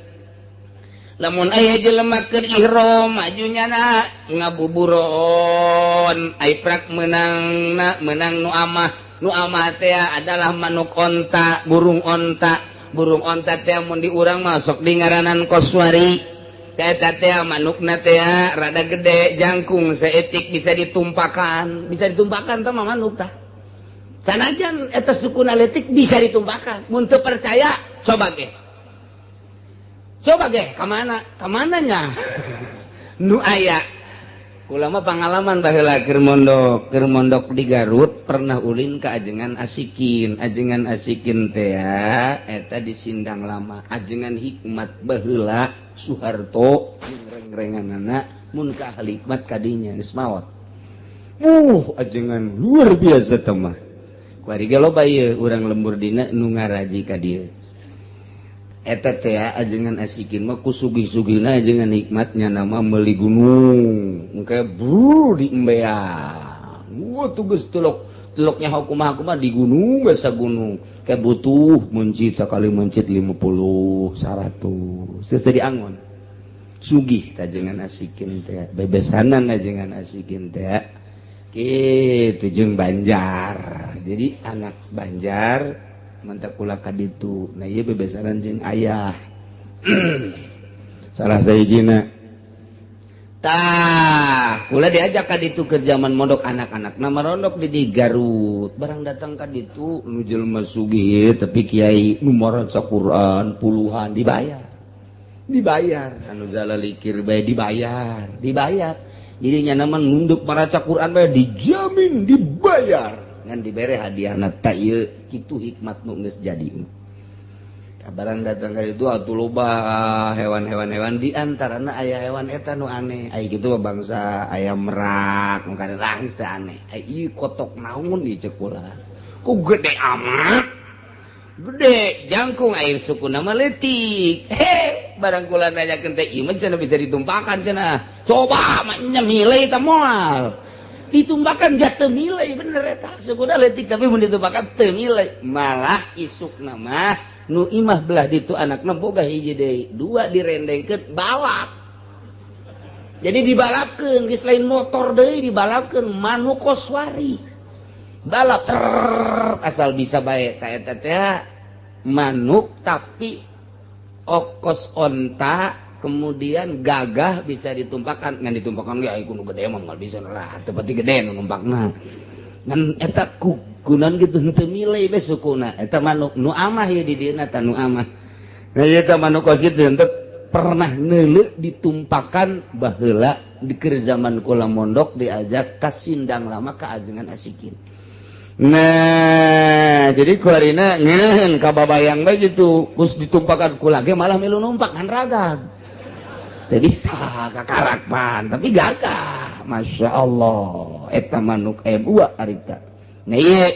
Lamun aya jelema keur ihram majunya na ngabuburon, ai prak menang na menang nu amah. Nu amah teh adalah manuk onta, burung onta. Burung onta teh mun di urang masuk di ngaranan koswari. Eta teh manukna teh rada gede, jangkung saeutik, bisa ditumpakan, bisa ditumpakan teh mah manuk tah. Sanajan eta sukuna leutik bisa ditumpakan. Mun teu percaya, coba ge. Coba ge ka mana? Ka mananya? Nu aya kula mah pengalaman baheula keur mondok di Garut, pernah ulin ke Ajengan Asikin. Ajengan Asikin teh eta di Sindang Lama, Ajengan Hikmat baheula Soeharto jeung reng-renganana. Mun ka ahli hikmat kadinya geus maot. Ajengan luar biasa teh mah. Kuari ge loba ieu urang lembur dina nu ngaraji ka dieu. Eta teh Ajengan Asikin mah ku sugih-sugihna Ajengan Hikmatnya nama meuli gunung engke bru di embean. Wah, tugas telok teloknya hukumah kumaha di gunung, biasa gunung kayak butuh mencit, sekali mencit 50 100 terus jadi angon. Sugih Ajengan Asikin teh, bebesanan Ajengan Asikin teh kitu jeung Banjar. Jadi anak Banjar mantap kula ka ditu. Nah, ieu bebesanan jeung ayah salah sahijina. Tah, kula diajak ka ditu ke zaman mondok, anak-anak nama rondok di Garut. Barang datang ka ditu nu jelema sugih tapi kiai nu maca Quran puluhan dibayar, dibayar. Anu zalalikir bae dibayar, dibayar. Jadi nya nama nunduk maraca Quran bae dijamin dibayar, ngan dibere hadiah. Ta ieu kitu hikmat nu geus jadi. Kabaran datang ka itu atuh loba hewan-hewan, hewan di antarana aya hewan eta nu aneh. Aya kitu mah bangsa ayam merak nu kada langis teh aneh. Ai ieu kotok naon di cek kula? Ku gede amat, gede jangkung, air suku nama leutik. He, barang kula nanyakeun teh, ieu mah cenah bisa ditumpakan cenah. Coba mah nya milih teh moal ditumbakan, jatuh milih bener eta. Sukuna leutik tapi mun ditumpakan teu milih. Malah isuk nama nu imah belah ditu anakna boga hiji deui, dua direndengkeun balap.
Jadi dibalapkeun, geus lain motor deui, dibalapkeun manuk koswari. Balap ter asal bisa bae ta eta teh manuk, tapi okos onta, kemudian gagah, bisa ditumpakan. Ngan ditumpakan ge kudu gede mah, moal bisa lah, teu pati gede nu numpakna. Ngan eta ku kunan gitu, henteu milih be sukuna eta manuk nu amah ieu di dieuna ta nu amah. Nah, ieu teh manuk kos kitu henteu pernah neuleu ditumpakan. Baheula di keur zaman kula mondok, diajak ka Sindang Lama, ka Ajengan Asikin. Nah, jadi kuarina ngeun kababayang bae gitu, kus ditumpakan, kula ge malah milu numpak, ngan ragag. Teu bisa kakarak pan, tapi gagah. Masya Allah, eta manuk M2 harita. Nah, ieu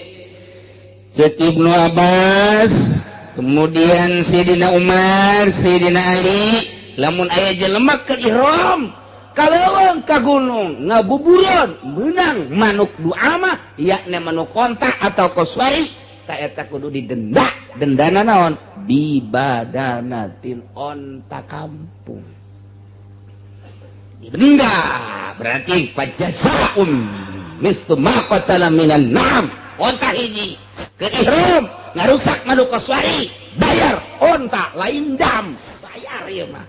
cek Ibnu Abbas, kemudian Sidina Umar, Sidina Ali, lamun aya jelema ke ihram kaleweng ka gunung ngabuburon menang manuk duama, yakni manuk onta atau koswari, ta eta kudu didenda. Dendana naon? Bibadanatin, onta kampung didenda, berarti fajazaun mislu ma qatala minan na'am. Onta hiji, ke ihram ngarusak manuk koswari, bayar onta, lain dam, bayar ieu mah.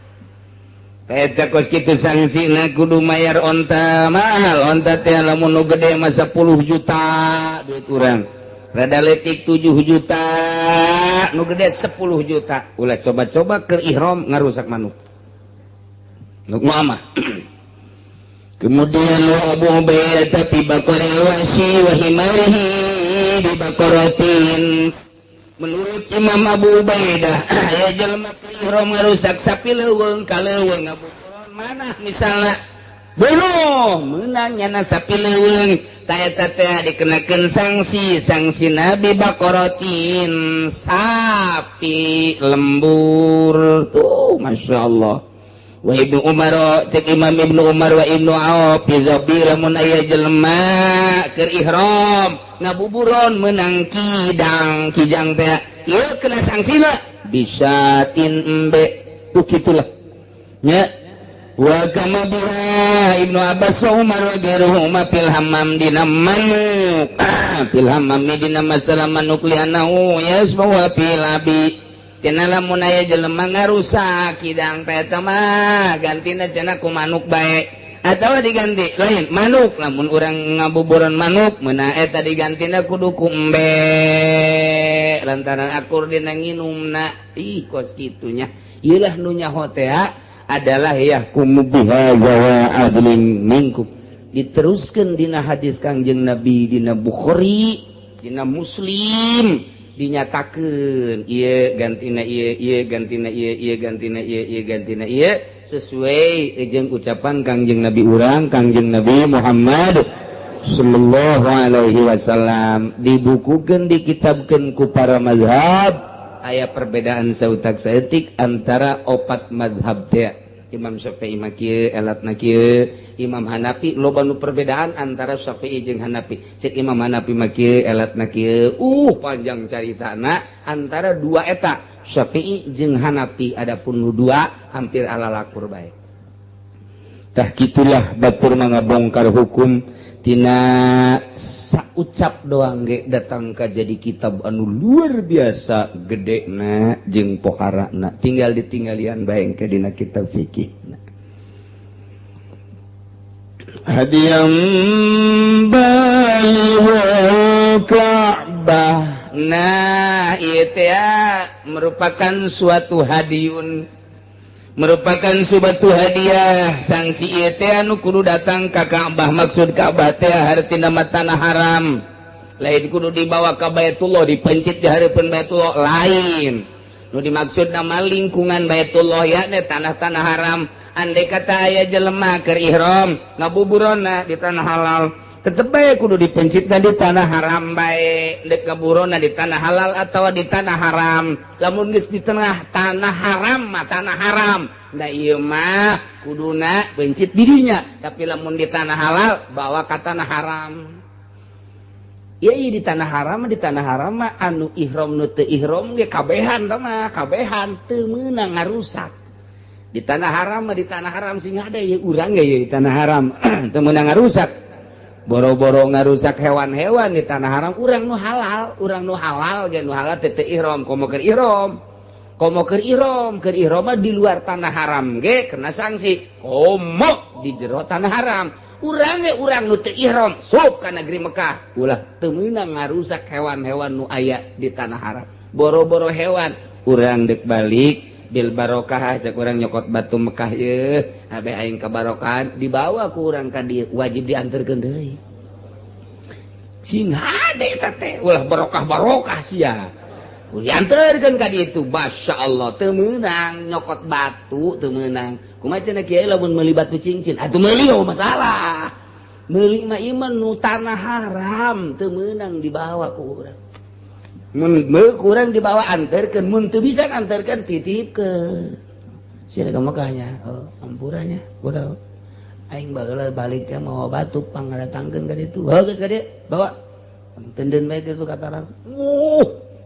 Eta kos kitu sangsina, kudu mayar onta. Mahal onta teh, lamun nu gede mah 10 juta duit urang, rada letik 7 juta, nu gede 10 juta. Ulah coba-coba ke ihram ngarusak manuk nu mah. Kemudian wa Abu Ubaidah fi baqaril wahsy wa himarihi bi baqaratin. Menurut Imam Abu Ubaidah, aya jelema ke ihram ngarusak sapi leuweung, ka leuweung ngabuburon mana misalnya, bunuh menang nyana sapi leuweung, ta eta teh dikenakeun sanksi. Sanksi nabi baqaratin, sapi lembur tuh. Masya Allah. Wa Ibnu Umar, cek Imam Ibnu Umar wa Ibnu Auf fi dhabi, lamun aya jelema keur ihram ngabuburon menang kidang, kijang teh ieu kena sangsina bisyatin, embe tuh, kitulah nya. Wa kama biha Ibnu Abbas wa Umar wa ghairuhuma fil hammam, dina manuk, fil hammam dina masalah manuk, lianahu yasma fil abi. Cenah lamun aya jelema ngarusak kidang teh, eta mah gantina cenah ku manuk bae atawa diganti lain manuk. Lamun urang ngabuburan manuk meuna, eta digantina kudu ku embe lantaran akur dina nginumna. Ih, kos kitunya. Ieu lah nu nyaho teh adalah yahkumu biha zawa adlin minkum. Diteruskan dina hadis Kangjeng Nabi, dina Bukhari, dina Muslim, dinyatakan ieu gantina ieu, ieu gantina ieu, ieu gantina ieu, ieu gantina ieu, sesuai jeung ucapan Kangjeng Nabi urang, Kangjeng Nabi Muhammad sallallahu alaihi wasallam. Dibukukeun, dikitabkeun ku para mazhab. Aya perbedaan sautak saeutik antara opat mazhab teh. Imam Syafi'i mah kieu, elatna kieu. Imam Hanafi, loba nu perbedaan antara Syafi'i jeung Hanafi. Cek Imam Hanafi mah kieu, elatna kieu. Panjang caritana antara dua eta, Syafi'i jeung Hanafi. Adapun nu dua hampir ala lakur bae. Tah, kitulah batur ngabongkar hukum tina saucap doang ge datang ka jadi kitab anu luar biasa gede na jeung poharana, tinggal ditinggalian bae ke dina kitab fikih. Hadiyam balighal Ka'bah. Nah, ieu teh merupakan suatu hadiyun, merupakan suatu hadiah. Sanksi ieu teh anu kudu datang ka Ka'bah. Maksud Ka'bah teh hartina mah tanah haram, lain kudu dibawa ka Baitullah, dipencit di hareupeun Baitullah, lain. Nu dimaksud nama lingkungan Baitullah, ya tanah-tanah haram. Andai kata aya jelema keur ihram ngabuburona di tanah halal, tetep bae kudu dipencitna di tanah haram bae, dek ngaburona di tanah halal atau di tanah haram. Lamun geus di tengah tanah haram mah tanah haram. Nah, ieu mah kuduna pencit dirinya, tapi lamun di tanah halal, bawa ke tanah haram. Iya, iya, di tanah haram, di tanah haram mah anu ihram, nu teu ihram ge kabehan tah mah, kabehan teu meunang ngarusak.
Di tanah haram mah di tanah haram, sing ada ya urang ge di tanah haram teu meunang ngarusak. Boro-boro ngarusak hewan-hewan di tanah haram, urang nu halal, urang nu halal ge, nu halal teh teu ihram, komo keur ihram. Komo keur ihram, keur ihram mah di luar tanah haram ge kena sanksi. Komo di jero tanah haram. Urang ge urang nu teu ihram sup ka negeri Mekah, ulah teu meunang ngarusak hewan-hewan nu aya di tanah haram. Boro-boro hewan, urang dek balik bil barokah, cek urang nyokot batu Mekah ye abe aing kabarokahan, dibawa ku urang ka dieu, wajib dianterkeun deui. Sing hade eta teh, ulah barokah barokah sia. Dianterkeun ka dieu, Masya Allah, teu meunang nyokot batu, teu meunang. Kumaha cenah kiai lamun meuli batu cincin? Atuh meuli mah masalah. Meuli mah ieu nu tanah haram teu meunang dibawa ku urang. Mun kurang dibawa, anterkeun, mun teu bisa anterkeun, titipkeun. Sia ka Mekahnya, oh ampuranya udah aing baheula balik teh mawa batu, pangdatangkeun ka ditu. Heuh, geus ka dieu, bawa tenden bae kitu kataran.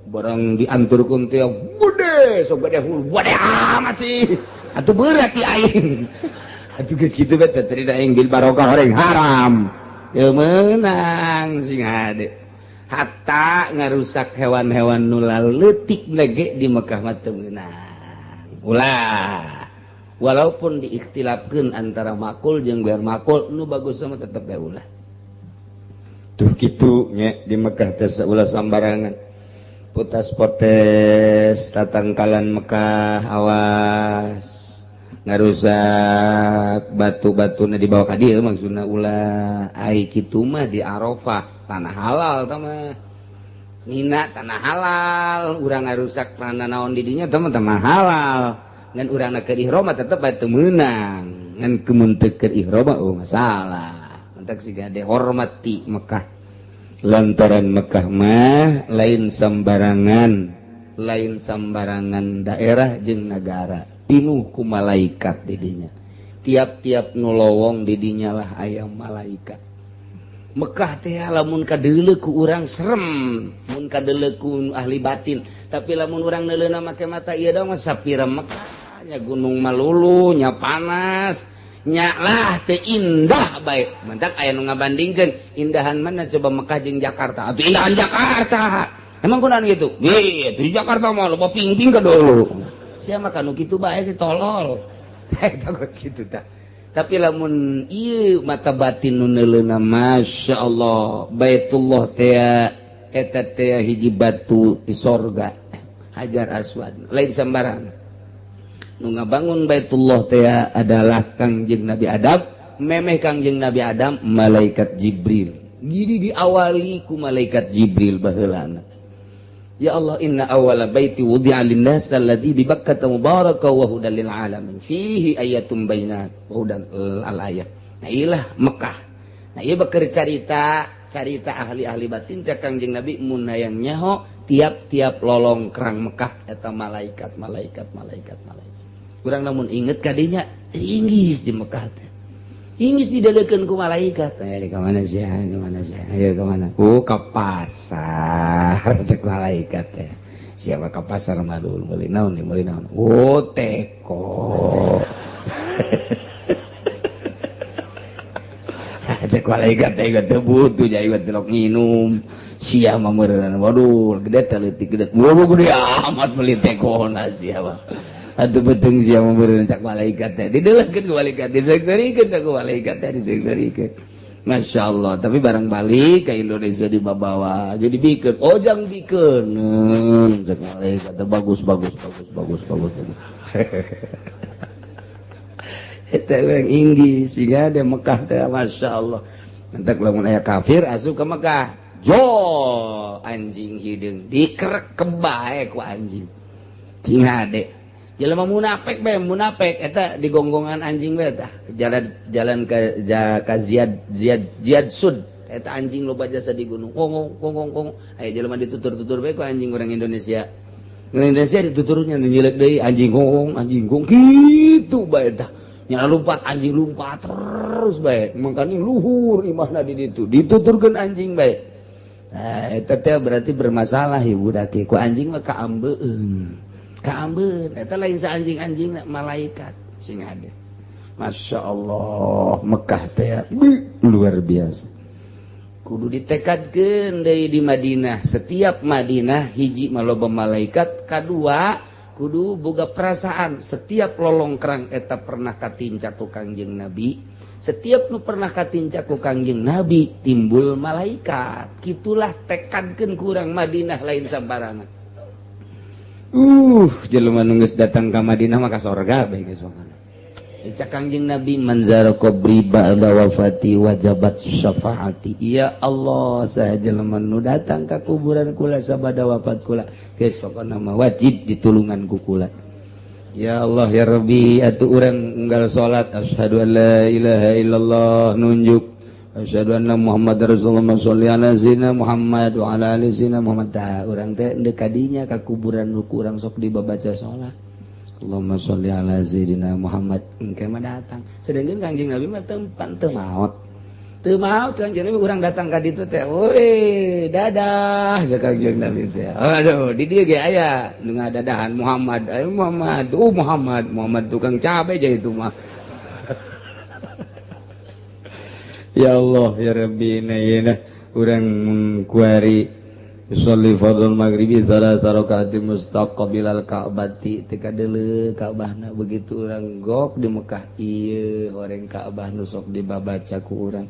Barang dianturkeun teh gede, sok gede hulu, gede amat sih. Atuh berat ti aing. Atuh geus kitu bae teh tadi aing bil barokah orang haram. Teu meunang, sing hade. Hatta ngarusak hewan-hewan nu leutik lege di Mekah mah teu meunang. Ulah. Walaupun diikhtilafkeun antara makul jeung ghair makul, nu bagus mah tetep bae ulah. Tuh kitu nya di Mekah teh, ulah sambarangan. Putas potes tatangkalan Mekah, awas ngarusak batu-batuna dibawa ka dieu, maksudna ulah. Ai kitu mah di Arafah, tanah halal tah mah. Mina tanah halal, urang ngarusak tanah naon di dinya teman-teman halal. Ngan urang keur ihram tetep bae teu meunang. Ngan kemun teu keur ihram, oh masalah. Mentak siga dihormati Mekah. Lantaran Mekah mah lain sambarangan, lain sambarangan daerah jeung negara. Pinuh ku malaikat didinya. Tiap-tiap nu lowong didinya lah aya malaikat. Mekah teh lamun kadeuleu ku urang serem, mun kadeuleu ku ahli batin. Tapi lamun urang neuleuna make mata ieu dong mah sapira Mekah nya, gunung malulu nya, panas nya lah, teu indah bae. Mentak aya nu ngabandingkeun, indahan mana coba Mekah jeung Jakarta? Atuh indahan Jakarta. Emang kunaon gitu? Ih, di Jakarta mah loba ping-ping ke dulu. Sia mah kanu kitu bae si tolol. Eta geus kitu tah. Tapi lamun ieu mata batin nu neuleuna, Masya Allah, Baitullah teh eta teh hiji batu di sorga, Hajar Aswad, lain sembarang. Nu ngabangun Baitullah teh adalah Kangjeng Nabi Adam. Memeh Kangjeng Nabi Adam, malaikat Jibril. Jadi diawali ku malaikat Jibril baheulana. Ya Allah, inna awwala baiti wudi'a linnas alladzi bi Bakkah mubaraka wa hudan lil alamin fihi ayatun bayyinat wa hudan al ayat. Nah, ilah Mekah. Nah, ieu beker carita carita ahli-ahli batin, cek Kangjeng Nabi, mun hayang nyaho, tiap-tiap lolong kerang Mekah eta malaikat, malaikat, malaikat, malaikat. Kurang namun inget kadinya inggis di Mekah teh. Inggis didelekeun ku malaikat. Ayo ke mana sih? Ke mana sih? Ayo ke mana? Oh, ke pasar, cek malaikat teh. Siapa ke pasar mah dulu meuli naon nih, meuli naon? Oh, teko. Cek malaikat teh, teu butuh jadi delok minum. Sia mah meureun. Waduh, gede teh, leutik gede. Waduh, gede amat meuli tekona sia mah. Atuh beuteung sia mah meureun, cak malaikat teh. Didelekeun ku malaikat, diseuk-seurikeun ku malaikat teh, diseuk-seurikeun. Masya Allah, tapi barang balik ke Indonesia dibawa jadi bikin, oh jangan bikin, cek malaikat, bagus bagus bagus bagus bagus bagus. Itu orang Inggris sehingga ada Mekah teh, Masya Allah. Nanti kalau aya kafir asup ke Mekah, jo anjing hideung dikerek kebae ku anjing. Cing hade. Jelema munafik bae, munafik eta digonggongan anjing bae tah. Jalan jalan ke ka Ziyad Ziyad Ziyad Sud eta anjing loba jasa di gunung. Kongong kongong kongong. Aya jelema ditutur-tutur bae ku anjing, orang Indonesia. Orang Indonesia dituturnya nyilek deui anjing, kongong anjing kong kitu bae tah. Nyala lompat, anjing lompat terus bae. Makanya luhur imahna di ditu. Dituturkeun anjing bae. Nah, eta teh berarti bermasalah ibu daki ku anjing mah kaambeun. Kaambeun eta lain sa anjing-anjing, malaikat. Sing ada. Masya Allah, Mekah teh luar biasa. Kudu ditekadkeun deui di Madinah. Setiap Madinah, hiji, maloba malaikat, kadua kudu boga perasaan setiap lolongkrang eta pernah katincak ku Kangjeng Nabi. Setiap nu pernah katincak ku Kangjeng Nabi timbul malaikat. Gitulah, tekadkeun kurang Madinah lain sambarangan. Jelema nu geus datang ka Madinah maka sorga bae geus. Cak Kangjeng Nabi, "Man zara qabri ba'da wafati wajabat syafaati." Ya Allah, saha jelema nu datang ka kuburan kula sabada wafat kula, geus pokona mah wajib ditulungan ku kula. Ya Allah, ya Rabbi. Atuh urang unggal salat, asyhadu an la ilaha illallah, nunjuk, asyhadu anna Muhammad Rasulullah, sholli ala sayyidina Muhammad wa ala ali sayyidina Muhammad. Tah, urang teh deuk kadinya ka kuburan nu kurang sok dibabaca salat, Allahumma sholli ala sayyidina Muhammad, engke mah datang. Sedangkan Kangjeng Nabi mah tempan teu maot, teu maot Kangjeng Nabi. Urang datang ka ditu teh, "Woi, dadah," cek Kangjeng Nabi teh. Aduh, di dieu ge aya nu ngadadahan, "Muhammad, ayo Muhammad, oh Muhammad, Muhammad tukang cabe aja itu mah." Ya Allah, ya Rabbi. Nah, nah, urang kuari sholli fardhu maghribi salah rakaat mustaqbilal ka'bati, teu kadeuleu Ka'bahna. Begitu urang gok di Mekah, ieu horeng Ka'bah nu sok dibabaca ku urang.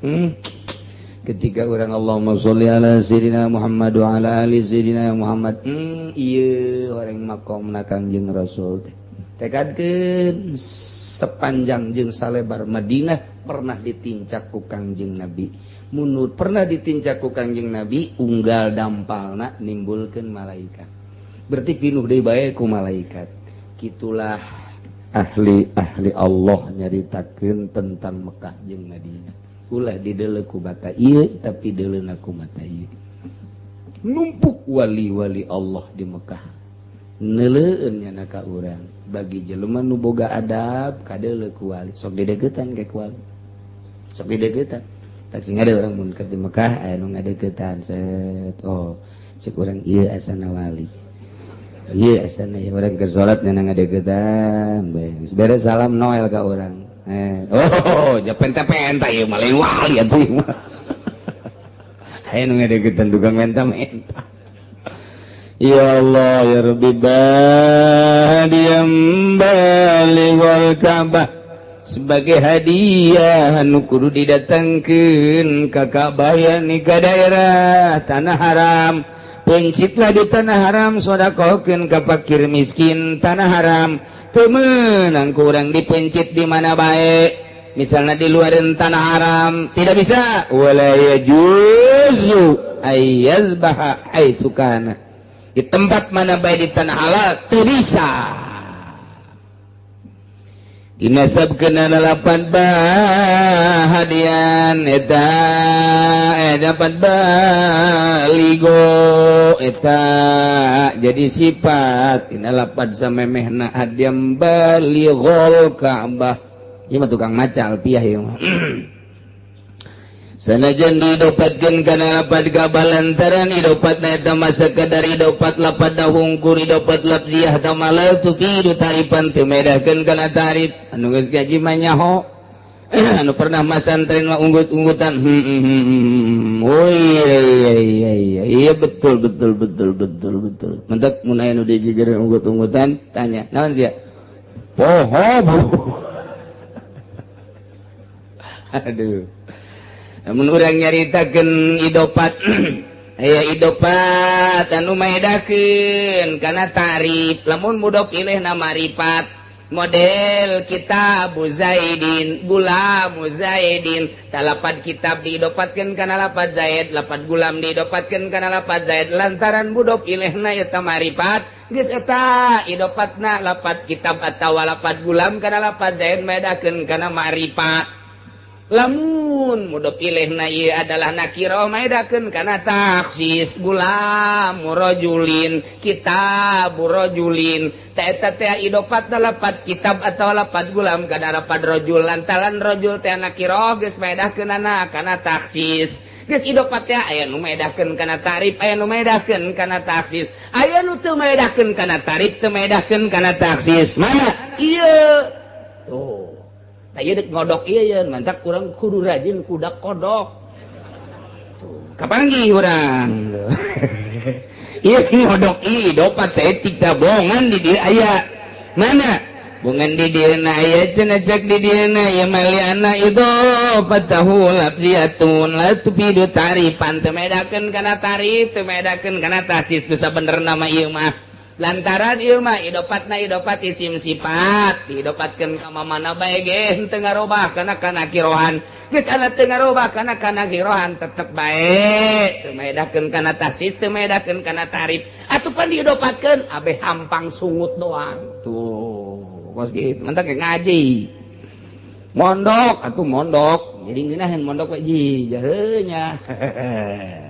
Ketika urang Allahumma sholli ala sayyidina Muhammad wa ala ali sayyidina Muhammad, ieu horeng makomna Kangjeng Rasul teh. Tekadkeun sepanjang jeung salebar Madinah pernah ditincak ku Kangjeng Nabi. Munut pernah ditincak ku Kangjeng Nabi, unggal dampalna nimbulkeun malaikat, berarti pinuh deui bae ku malaikat. Gitulah ahli-ahli Allah nyaritakeun tentang Mekah jeung Madinah. Ulah dideuleu ku mata ieu, tapi deuleuna ku mata ieu. Numpuk wali-wali Allah di Mekah, neuleueun nyana ka urang. Bagi jelema nu boga adab, kadeuleu ku wali, sok dideukeutan ke ku wali, sok dideukeutan. Tak sing ada orang mun di Mekah aya nu ngadeukeutan, set, oh, cek urang, ieu asana wali, ieu asana ieu. Urang keur salat nyana ngadeukeutan bae, geus beres salam, noel ka urang. Eh, oh, ja penta-penta ieu mah, lain wali atuh ieu mah. Aya nu ngadeukeutan, tukang menta-menta. Ya Allah, ya Rabbi. Hadiah balighal Ka'bah, sebagai hadiah anu kudu didatangkeun ka Ka'bah, yakni ka daerah tanah haram. Pencitlah di tanah haram, sodakohkeun ka fakir miskin tanah haram. Teu meunang kurang dipencit di mana bae, misalnya di luar tanah haram tidak bisa. Wala yajuzu ayyazbaha haitsu kana, di tempat mana bae di tanah halal teu bisa. Dinasabkeun lapad bahadian eta, eh, dapat baligho eta jadi sifat dina lapad samemehna hadiam balighol Ka'bah. Ieu mah tukang maca alfiah ieu mah. Sanajan didopatkeun kana lapad Ka'bah, lantaran idopatna eta mah sakadar idopat lapad hungkur, idopat lafziah tamala tufidu tarifan, teu medahkeun kana tarif. Anu geus gaji mah nyaho, anu pernah masantren mah unggut-unggutan, oh iya iya iya iya iya, betul betul betul betul betul. Mentek mun aya nu digigireun unggut-unggutan, tanya, "Naon sia?" "Poho, Bu." Aduh, namun urang nyaritakeun idopat, aya idopat anu maedakeun kana tarif lamun mudhof ilaihna marifat, model kitabu Zaidin, gulamu Zaidin. Lapad kitab diidopatkeun kana lapad Zaid, lapad gulam diidopatkeun kana lapad Zaid. Lantaran mudhof ilaihna eta marifat, geus eta idopatna lapad kitab atawa lapad gulam kana lapad Zaid maedakeun kana marifat. Lamun mudhof ilaihna ieu adalah nakirah, maedakeun kana takhsis, gulam rajulin, kitab rajulin. Ta eta teh idopatna lapad kitab atau lapad gulam kana lapad rajul, lantaran rajul teh nakirah, geus maedahkeunana kana takhsis. Geus idopat teh aya nu maedahkeun kana tarif, aya nu maedahkeun kana takhsis, aya nu teu maedahkeun kana tarif, teu maedahkeun kana takhsis. Mana ieu?
Tuh. Tah ieu dek ngodok ieu yeun, mantak urang kudu rajin kudak kodok. Tuh, kapanggih urang. Ieu ngodok ieu idofat saeutik tah bongan di dieu aya. Mana? Bongan di dieu na aya cenah cek di dieu na ieu mah liana idofatahu lafziyatun la tufidu ta'rifan, teu medakeun kana ta'rif, teu medakeun kana takhsis, nu sabenerna mah ieu mah. Lantaran ieu mah idopatna idopat isim sifat, diidopatkeun ka mana bae ge teu ngarobah kana kanakirohan. Geus ana teu ngarobah kana kanakirohan tetep bae teu medakeun kana takhsis, teu medakeun kana ta'rif. Atuh pan diidopatkeun abeh hampang sungut doang. Tuh, kos kitu mantak ngaji. Mondok atuh mondok. Jadi ngeunaheun mondok we ji jaheunya.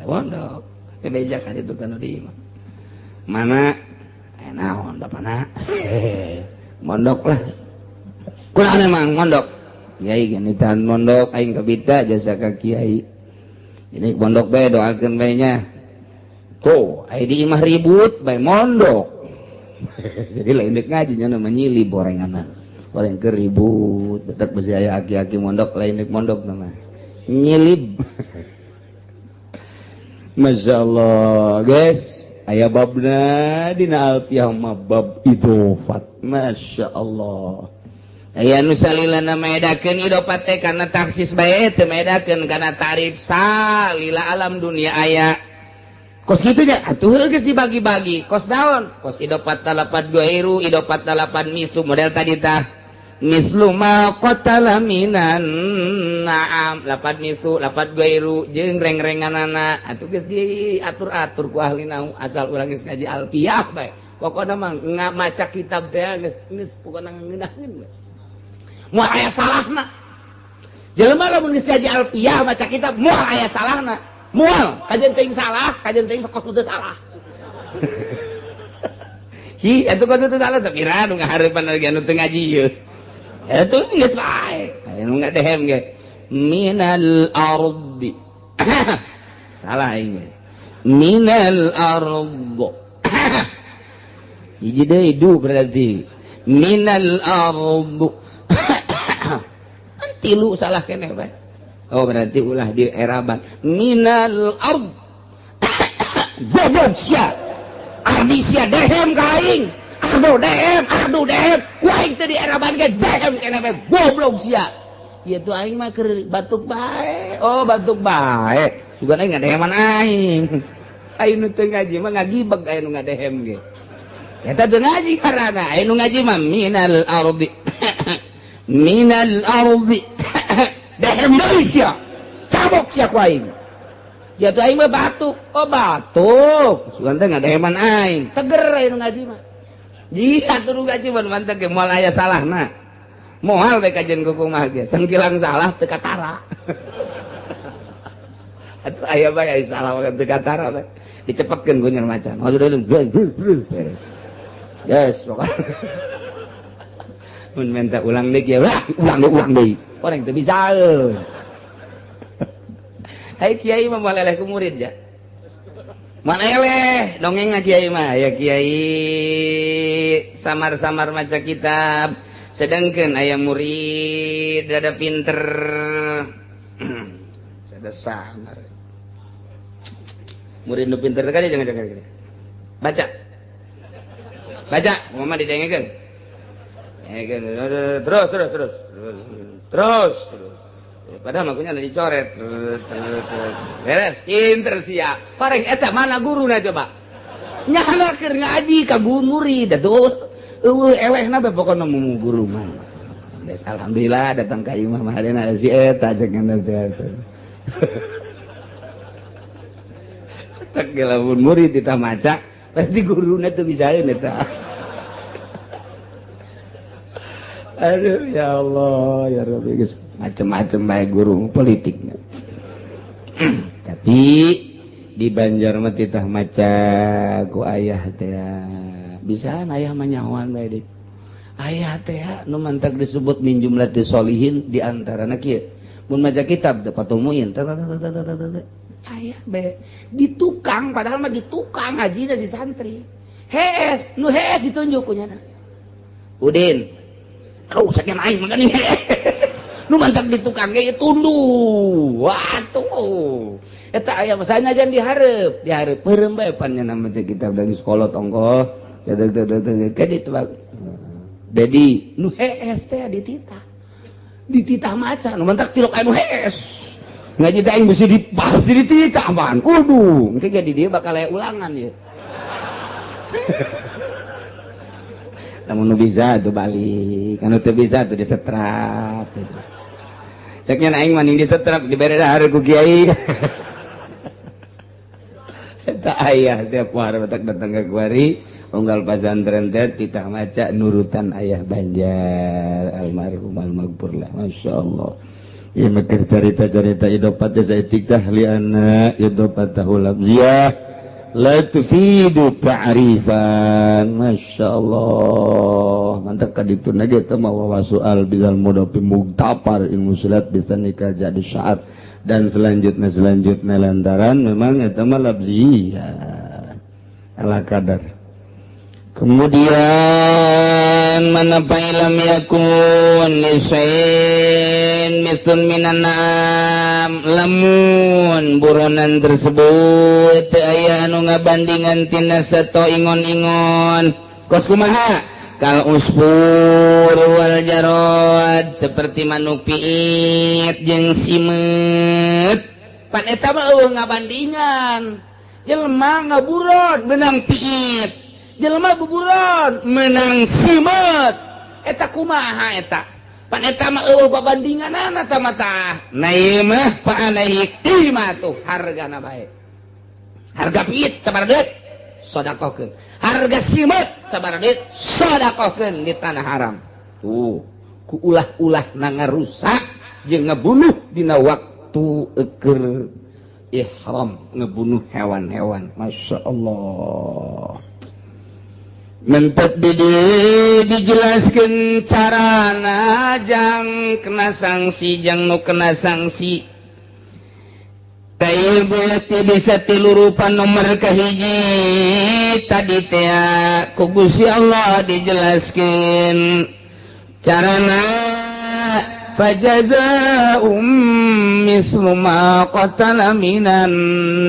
Mondok. Teu beja ka ditu kana di imah. Mana naon bapana mondok lah, kurang emang mondok kiai gini tahan mondok aing kabita jasa ka kiai ini mondok bae, doakeun bae nya. Tuh aya di imah ribut bae mondok, jadi lain dek ngaji nya nama nyili borenganan goreng ke ribut betak besi aya aki-aki mondok, lain dek mondok nama nyilib. Masya Allah guys, aya babna dina alfiah mah bab idofat. Masya Allah, aya nu salilana maedakeun idofat teh kana takhsis bae, teu maedakeun kana ta'rif, salila alam dunia aya kos kitu nya. Atuh geus dibagi-bagi kos naon, kos idofat talapat gairu, idofat talapan mislu, model tadi tah mislu ma qatala minan na'am, lapat mislu, lapat gairu jeung reng-renganana. Atuh geus diatur-atur ku ahli nahwu, asal urang geus ngaji alfiah bae, pokona mah maca kitab teh geus geus pokona ngeunaheun bae, moal aya salahna. Jelema lamun geus ngaji alfiah maca kitab moal aya salahna, moal kajen teuing salah, kajen teuing kos teu salah. Hi atuh kos teu salah sapira nu ngahareupan lagi anu teu ngaji ieu. Itu geus bae. Aya nu ngadehem ge minal ardi. Salah aing ge. Minal ard. Hiji deui du berarti. Minal ard. Tilu salah keneh bae. Oh berarti ulah di eraban. Minal ard. Goblok sia. Ardi sia dehem ka aing. Aduh dehem, aduh dehem. Ku aing teu di eraban ge dehem keneh bae, goblok sia. Ieu tuh aing mah keur batuk bae. Oh batuk bae. Sugan aing ngadeheman aing. Aing nu teu ngaji mah ngagibeg aya nu ngadehem ge. Eta teu ngaji karana aya nu ngaji mah minal ardi. Minal ardi. Dehem deui sia. Cabok sia ku aing. Ya tuh aing mah batuk. Oh batuk. Sugan teh ngadeheman aing. Teger aya nu ngaji mah. Jika turu gaji mah mantep ge moal aya salahna. Moal bae kajian kumaha ge. Sangkilang salah teu katara. Atuh aya bae aya salah teu katara bae. Dicepetkeun ku nyer macan. Oh sudah beres. Yes, pokoknya. Mun minta ulang deui ya, ulang deui, ulang deui. Orang teu bisa. Hai kiai mah moal eleh ku murid ja. Mana eleh dongeng kiai mah ya, kiai samar-samar maca kitab, sedangkan aya murid ada pinter ada samar, murid nu pinter kan jangan jangan jangan baca baca mama didengekeun terus terus terus terus terus, padahal makunya ada dicoret terus terus terus beres, pinter sia. Pareng eta mana guruna coba nyana keur ngaji ka guru murid atuh eueuh elehna bae, pokona mu guru mah. Des alhamdulillah datang ka imah mah hadena si eta cek teh. Tak lamun murid ditah maca berarti guruna teu bisaeun eta. Aduh ya Allah ya Rabbi, geus macem-macem bae guru politiknya. Tapi di Banjar mah titah maca ku ayah teh bisa, ayah mah nyahoan bae deui. Ayah teh nu mantak disebut min jumlatis solihin di antarana kieu. Mun maca kitab teh patumuin ayah bae di tukang, padahal mah di tukang hajina si santri. Hees, nu hees ditunjuk ku nyana. Udin. Aduh, sakit aing mah nih. Nu mantap di tukang ge tunduh. Watuh. Eta aya masanya jangan dihareup, dihareup peureum bae pan nya nama kitab dari sekolah tongkoh. Ka ditu Dedi nu hees teh dititah. Dititah maca nu mantak tilok anu hees. Ngaji teh aing bisi di bisi dititah man. Kudu, engke jadi dia bakal aya ulangan ya. Lamun nu bisa tuh balik, anu teu bisa tuh disetrap gitu. Ceknya aing mah disetrap dibere dahar ku kiai. Eta ayah tiap hari batak datang ke kuari unggal pasantren teh titah maca nurutan ayah Banjar almarhum almaghfur lah, Masya Allah. Ieu mah keur carita-carita idopat teh saeutik tah, lianna idopatahu lafziyah la tufidu ta'rifan. Masya Allah, mantap ka ditu ge teh mah soal bizal mudafi mugtafar ilmu sulat bisa nikah jadi syaat dan selanjutnya selanjutnya, lantaran memang eta mah lafziyah ala kadar. Kemudian mana fa'ilam yakun lisain mitun minan na'am, lamun buronan tersebut teu aya anu ngabandingan tina sato ingon-ingon, kos kumaha? Kal usfur wal jarod, seperti manuk piit jeung simeut. Pan eta mah euweuh ngabandingan. Jelema ngaburon menang piit, jelema buburon menang simeut, eta kumaha eta? Pan eta mah euweuh babandinganana ta mata. Nah, ieu mah fa alaihi qimatu, hargana bae. Harga piit sabaraha duit, sodakohkeun. Harga simeut sabaraha duit, sodakohkeun di tanah haram. Tuh ku ulah-ulah na ngarusak jeung ngebunuh dina waktu eker ihram, ngebunuh hewan-hewan. Masya Allah. Mentet di dijelaskan carana jang kena sanksi, jang nu kena sanksi. Taib bisa tilu rupa. Nomor kahiji tadi teh ku Gusti Allah dijelaskan carana, fajaza'um mislu ma qatala minan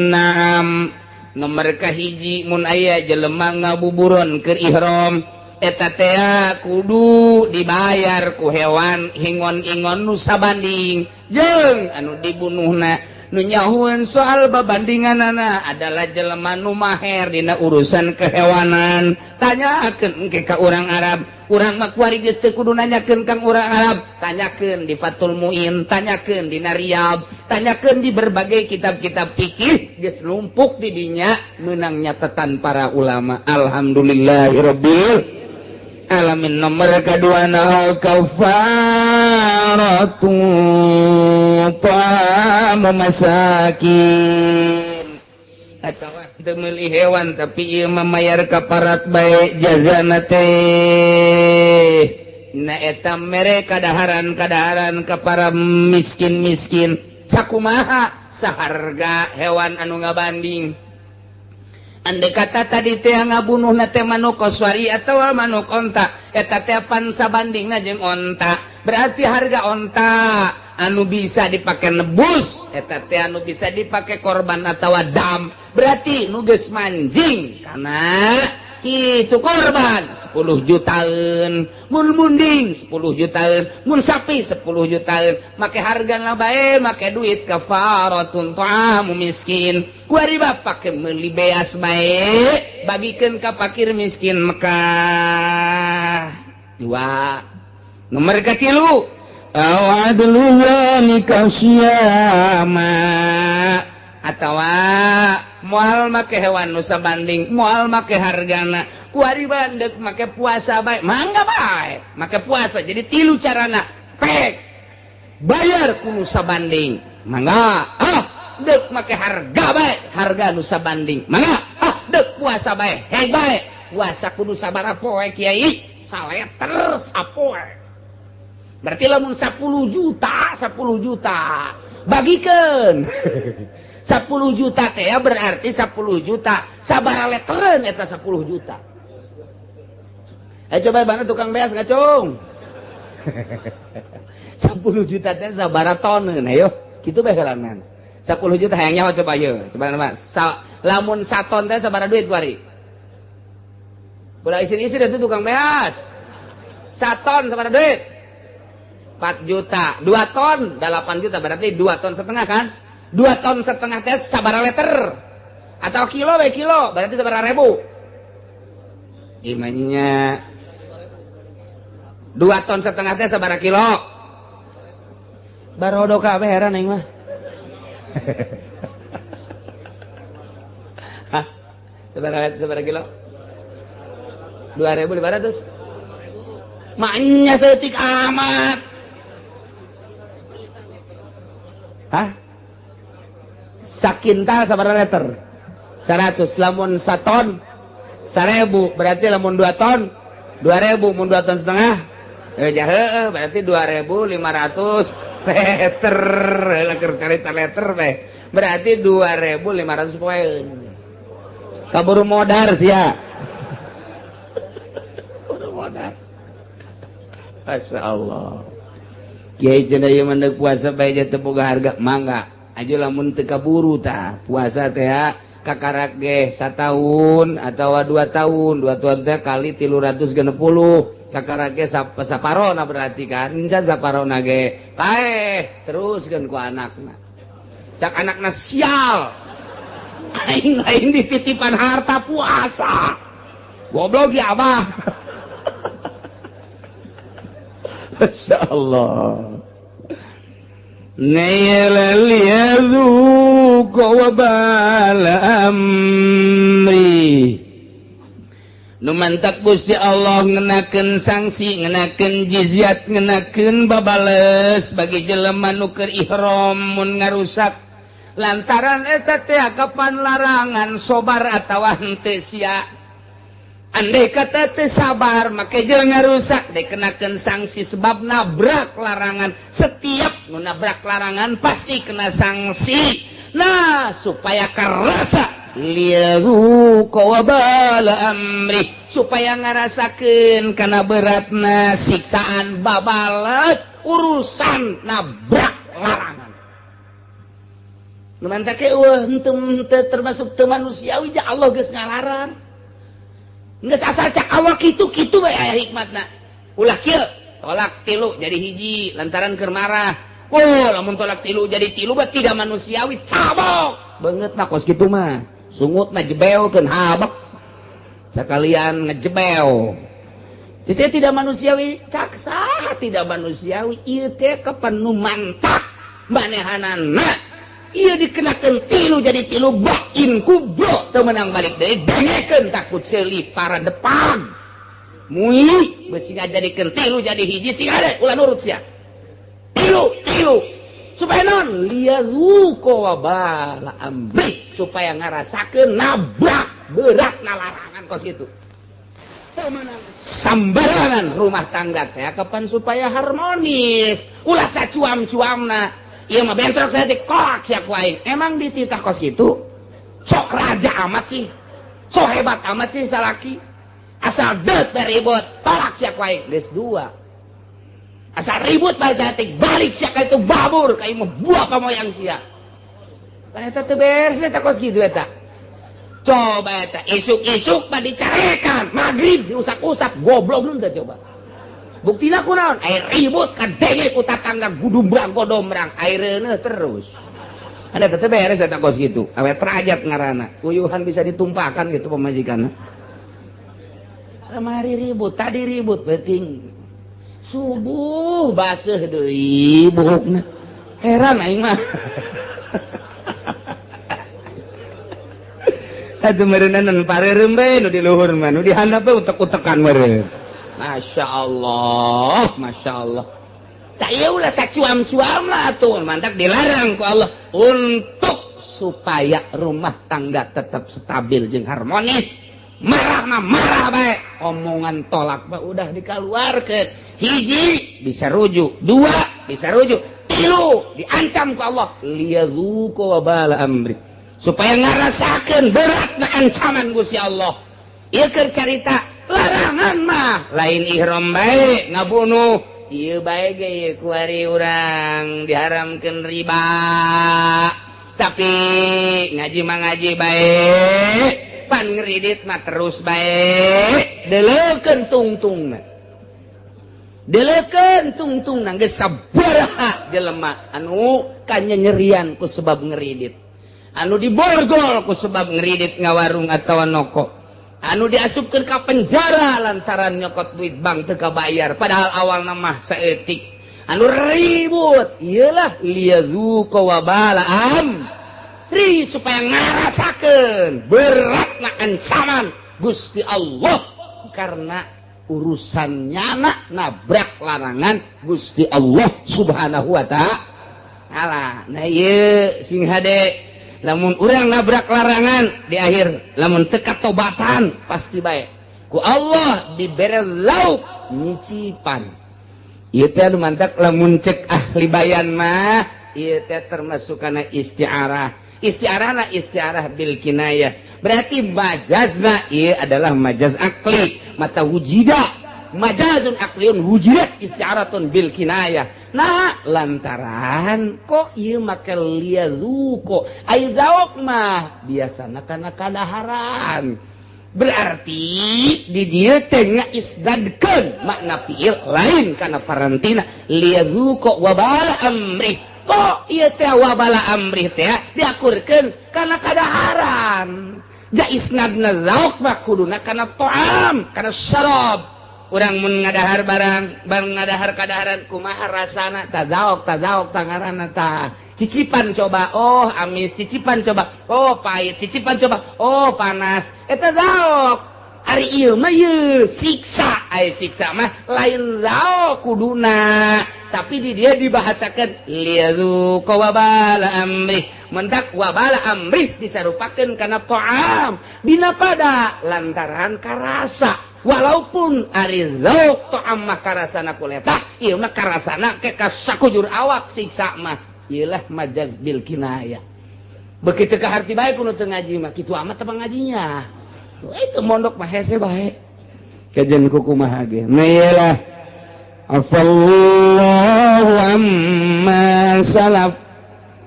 na'am. Nomor kahiji, mun aya jelema ngabuburon keur ihram, eta teh kudu dibayar ku hewan hingon-ingon nu sabanding jeung anu dibunuhna. Nu nyahueun soal babandinganana adalah jelema nu maher dina urusan kehewanan. Tanyakeun engke ka urang Arab. Urang mah kuari geus teu kudu nanyakeun kang urang Arab. Tanyakeun di Fathul Muin, tanyakeun di Riyad, tanyakeun di berbagai kitab-kitab fikih, geus numpuk di dinya meunang nyatetan para ulama. Alhamdulillahirabbil alamin. Nomor kedua na kafaratu ta'amu masakin, atau teu meuli hewan tapi ieu mah mayar kaparat bae jazana teh. Na eta mere kadaharan-kadaharan ka para miskin-miskin. Sakumaha? Saharga hewan anu ngabanding. Andai kata tadi teh ngabunuh na teh manuk koswari atau manuk onta, eta teh pan sabandingna jeung onta, berarti harga onta anu bisa dipakai nebus eta teh anu bisa dipakai korban atau dam, berarti nu geus manjing karena itu korban 10 jutaan, mun munding 10 jutaan, mun sapi 10 jutaan, make harga lah bae, make duit kafaratun ta'amu miskin. Kuari bapak meuli beas bae, bagikeun ka fakir miskin Mekah. Dua. Nomor katilu, aw adlu dzalika siyama, atawa moal make hewan nu sabanding, moal make hargana, kuari bandek make puasa bae, mangga bae make puasa. Jadi tilu carana: pek bayar ku nu sabanding, mangga. Ah, dek make harga bae, harga nu sabanding, mangga. Ah, dek puasa bae, hei bae puasa kudu sabaraha poe, kiai? Saleter sapoe. Berarti lamun 10 juta, 10 juta bagikan 10 juta teh ya, berarti 10 juta sabaraha leteren eta 10 juta? Eh, coba mana tukang beas ngacung. 10 juta teh sabaraha toneun ayo kitu bae heulanan. 10 juta hayang nyaho coba ieu. Coba nama. Lamun saton teh sabaraha duit kuari? Ulah isin-isin itu tukang beas. Saton sabaraha duit? 4 juta. 2 ton 8 juta, berarti 2 ton setengah kan? 2 ton setengah teh sabaraha liter? Atau kilo we kilo, berarti sabaraha ribu? Gimana? 2 ton setengah teh sabaraha kilo? Barodo kabeh heran aing mah. Hah? Sabaraha kilo? 2.500. Maknya setik amat. Hah? Sakintal sabaraha liter? 100. Lamun saton 1.000, berarti lamun 2 ton 2.000, mun 2 ton setengah jahe berarti 2.500 liter. Keur carita liter teh berarti 2.500 poin. Kaburu modar sia. Kaburu modar. Masya Allah. Kiai cenah ieu mah puasa bae teu boga harga, mangga aja lamun teu kaburu tah puasa teh kakarak ge satahun atau 2 tahun, 2 tahun teh kali 360 kakarak ge saparona berarti kan encan saparona ge paeh teruskeun ku anakna. Cak anakna sial aing lain dititipan harta puasa goblok ya abah. Masya Allah. Liyadzuqa wabala amri. Nu mantak Gusti Allah ngenakeun sanksi, ngenakeun jizyat, ngenakeun babales bagi jelema nu keur ihram mun ngarusak. Lantaran eta teh kapan larangan sobar atawa henteu sia. Andai kata teu sabar make jeung ngarusak dikenakeun sanksi sebab nabrak larangan. Setiap nu nabrak larangan pasti kena sanksi. Nah, supaya karasa liyazuqa wabala amri, supaya ngarasakeun kana beratna siksaan babales urusan nabrak larangan. Nu mantak eueuh henteu termasuk teu manusiawi ja Allah geus ngalarang. Geus asal cak awak kitu-kitu bae aya hikmatna. Ulah kieu, tolak tilu jadi hiji lantaran keur marah. Oh, lamun tolak tilu jadi tilu mah tidak manusiawi, cabok. Beungeutna kos kitu mah. Sungutna jebeokeun habek. Sakalian ngejebeo. Jadi tidak manusiawi, cak saha tidak manusiawi? Ieu teh kapan nu mantak manehanana. Ieu dikenakeun tilu jadi tilu bain kubro teu meunang balik deui dengekeun takut seuli para depan. Mui beusi ngajadikeun tilu jadi hiji sing ade ulah nurut sia. Tilu tilu supaya non liyazuqa wabala amri, supaya ngarasakeun nabrak berat larangan kos kitu. Teu meunang sambarangan rumah tangga teh kapan supaya harmonis ulah sacuam-cuamna. Ieu mah bentrok saya kolak sia ku aing. Emang dititah kos kitu? Sok raja amat sih. Sok hebat amat sih salaki. Asal deut ribut, tolak sia ku aing. Geus dua. Asal ribut bae saeutik balik sia ka itu babur ka ieu mah buah pamoyang sia. Kan eta teu beres eta kos kitu eta. Coba eta isuk-isuk mah dicarekan, magrib diusap-usap, goblok nu teh coba. Buktina kunaon? Air ribut kadenge ku tatangga gudumbrang godombrang, air terus. Ada tetep beres eta kos gitu. Awet rajat ngaranna. Uyuhan bisa ditumpahkan gitu pamajikanna. Kamari ribut, tadi ribut penting. Subuh baseuh deui buukna. Heran aing mah. Atuh meureunna pareureum bae nu di luhur mah, nu di handap bae utek-utekan meureun. Masya Allah, Masya Allah. Tak iya ulah sacuam-cuam lah tuh, mantap dilarang ku Allah untuk supaya rumah tangga tetap stabil jeung harmonis. Marah mah marah bae, omongan tolak mah udah dikeluarkeun. Hiji bisa rujuk, dua bisa rujuk, tilu diancam ku Allah liyadzuqa wabala amri, supaya ngarasakeun beratna ancaman Gusti Allah. Ieu keur carita larangan mah lain ihram bae ngabunuh.
Ieu bae ge ieu kuari urang diharamkeun riba, tapi ngaji mah ngaji bae, pan ngeridit mah terus bae. Deleukeun tungtungna, deleukeun tungtungna. Geus sabaraha jelema anu kanyanyerian ku sebab ngeridit, anu diborgol ku sebab ngeridit ngawarung atau noko, anu diasupkeun ka penjara lantaran nyokot duit bank teu kabayar, padahal awal mah saeutik. Anu ribut iyalah liyadzuqa wabala amri, supaya ngarasakeun beratna ancaman Gusti Allah karena urusan nyana nabrak larangan Gusti Allah Subhanahu wa Ta'ala. Nah, ieu sing hade, lamun urang nabrak larangan di akhir, lamun teu katobatan, pasti bae ku Allah dibere lauk nyicipan. Ieu teh anu mantak lamun cek ahli bayan mah ieu teh termasuk kana isti'arah. Isti'arahna isti'arah bil kinayah, berarti majazna ieu adalah majaz akli. Mata wujida majazun akliyun, wujidat isti'aratun bil kinayah. Nah, lantaran kok ieu make liyadzuqo, ai zauk mah biasana kana kadaharan, berarti di dieu teh ngaisnadkeun makna fiil lain kana parantina. Liyadzuqo wabala amri, kok ieu teh wabala amri teh diakurkeun kana kadaharan? Ja isnadna zauk mah kuduna kana to'am, kana syarab. Urang mun ngadahar barang, barang ngadahar kadaharan, kumaha rasana? Tazaok, tazaok tangarana ta. Cicipan coba, oh amis. Cicipan coba, oh pahit. Cicipan coba, oh panas. Eta zaok. Ari ieu mah ieu siksa. Ai siksa mah lain zaok kuduna, tapi di dia dibahasakan liyadzuqa wabala amri. Mentak wabala amri disarupakeun kana ta'am dina pada lantaran karasa, walaupun ari zauk ta'am mah karasana kuleta, ieu mah karasana ke kasakujur awak siksa mah. Ieulah majaz bil kinayah. Begitu ke harti bae kudu teu ngaji mah, kitu amat teh ngajinya itu mondok mah hese bae kajian kumaha ge. Nah, iyalah, afallahu amma salaf.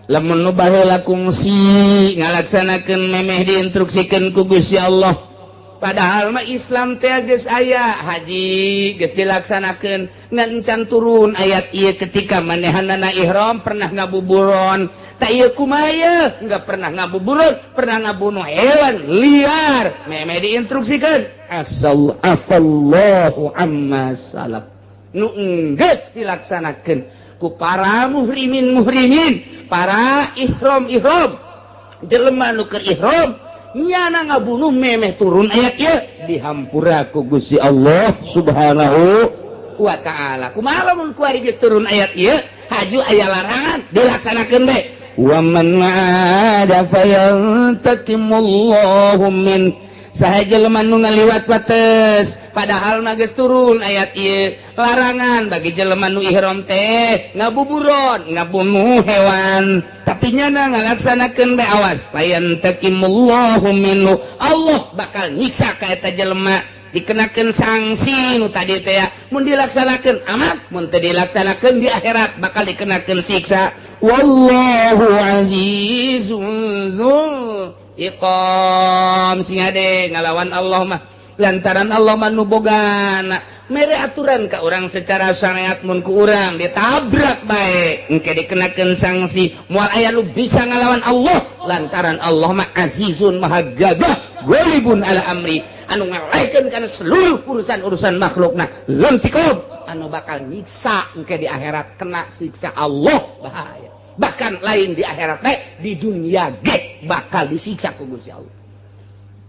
Lamun nu baheula kungsi ngalaksanakeun memeh diinstruksikeun ku Gusti Allah, padahal mah Islam teh geus aya haji, geus dilaksanakeun, ngan encan turun ayat ieu. Ketika manehanana ihram pernah ngabuburon tak? Ieu kumaha ieu? Enggak pernah ngabuburon, pernah ngabunuh hewan liar, memeh diinstruksikeun. Asal afallahu amma salaf, nu enggeus dilaksanakeun ku para muhrimin muhrimin, para ihram ihram, jelema nu keur ihram nyana ngabunuh, memeh turun ayat ieu dihampura ku Gusti Allah Subhanahu wa Ta'ala. Kumaha lamun kuari geus turun ayat ieu, haju aya larangan, dilaksanakeun bae? Wa man 'ada fayantakimullahu min. Saha jelema nu ngaliwat wates, padahal mah geus turun ayat ieu, larangan bagi jelema nu ihram teh ngabuburon, ngabunuh hewan, tapi nyana ngalaksanakeun bae, awas, fayantakimullahu minhu, Allah bakal nyiksa ka eta jelema, dikenakeun sanksi nu tadi teh. Mun dilaksanakeun amat, mun teu dilaksanakeun di akhirat bakal dikenakeun siksa. Wallahu azizun dzul iqam. Sing hade ngalawan Allah mah, lantaran Allah mah nu bogana mere aturan ka urang secara syariat. Mun ku urang ditabrak bae, engke dikenakeun sanksi. Moal aya nu bisa ngalawan Allah, lantaran Allah mah azizun, maha gagah, ghalibun ala amri, anu ngalaikeun kana seluruh urusan-urusan makhlukna, dzuntiqam, anu bakal nyiksa engke di akhirat. Kena siksa Allah bahaya, bahkan lain di akhirat teh, di dunia ge bakal disiksa ku Gusti Allah.